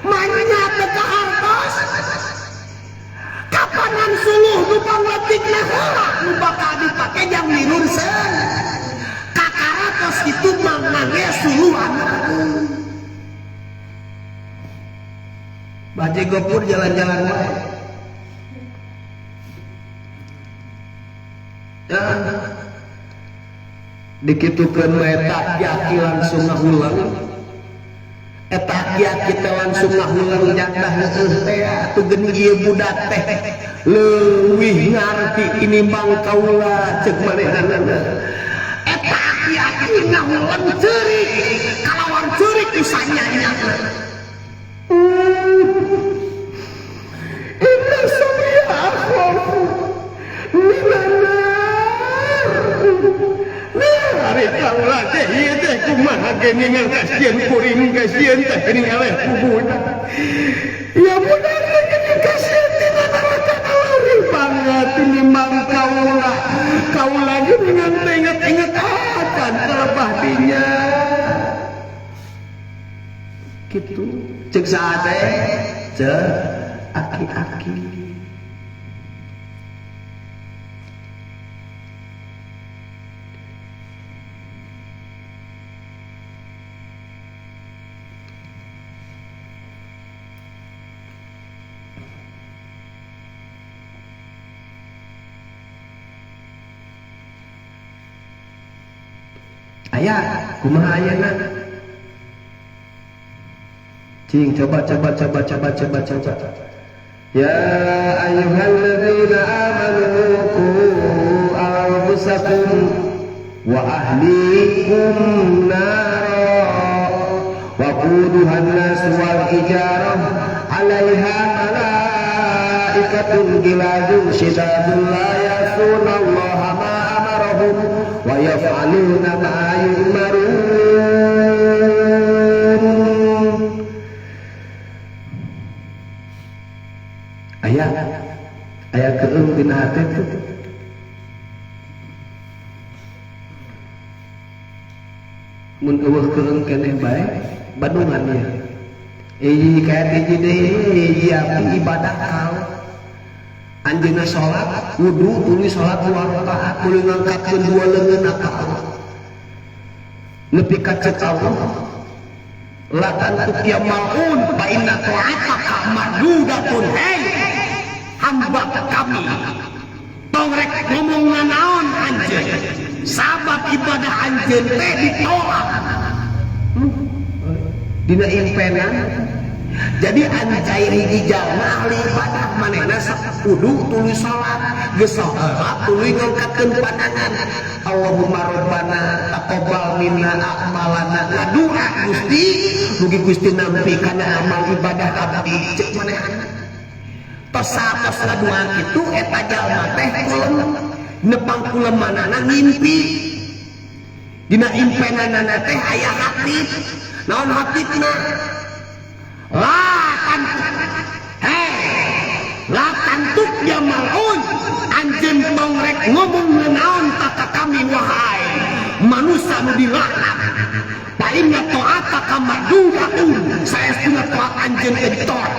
manya teu kahartos kapanan suluh nu pangletik na heula nu bakal dipake jang minun seun kakaratos kitu mah ngangge suluh anu ageung. Baje Gopur jalan-jalan wae. Ya. Dikitukeun mah eta aki langsung ngahulang. Eta aki teh langsung ngahulang jatah heueuh teh atuh geuning ieu budak teh leuwih ngarti tinimbang kaula ceuk manehanana. Eta aki-aki ngahulang ceurik kalawan ceurik bisa nyanyana. Inna sabia akhafu minan nar. Nah, ari kaula teh ieu teh kumaha geuningan kasieun kuring kasieun teh geuning eleh ku budak. Ya budak teh geuning kasieun tina neraka leuwih banget tinimbang kaula. Kaula geuningan teh inget-inget acan kalebah dinya. Kitu ceuk saha teh? Ceuk aki-aki. Aya kumaha ayeuna? Cing coba coba coba coba coba coba. Ya ayyuhalladzina amanu qu anfusakum wa ahlikum nara wa quduhan nas wal hijarah 'alaiha malaikatun gilazun shidadun la ya'sunallaha ma amarahum wa yaf'aluna ma yu'marun. Aya aya keung dina hate teh. Mun eueuh keung keneh bae bandungan ieu. Hiji kaet hiji deui hiji abdi ibadah kau. Anjeunna salat wudu tuluy salat dua rakaat tuluy ngangkatkeun dua leungeunna ka Allah. Nepi ka ceuk Allah la tantuk ya malun fa inna ta'ataka mardudatun. Hei hamba kami tong rek ngomong nanaon anjeun sabab ibadah anjeun teh ditolak dina impenan. Jadi ancair hiji jalma ahli ibadah manehna wudu tuluy salat geus salat tuluy ngangkatkeun pandangan Allahumma rabbana taqabbal minna a'malana ngadua Gusti mugi Gusti nampi kana amal ibadah abdi ceuk manehna. Tos satos ngadua kitu eta jalma teh kulem nepang kulemanana ngimpi dina impenanana teh aya hatib. Naon hatibna? La tantuk, hei la tantuk ya malun anjeun tong rek ngomong nanaon ka kami wahai manusia nu dilaknat fa inna ta'ataka mardudatun saestuna taat anjeun teh ditolak.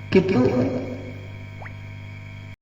Kitu.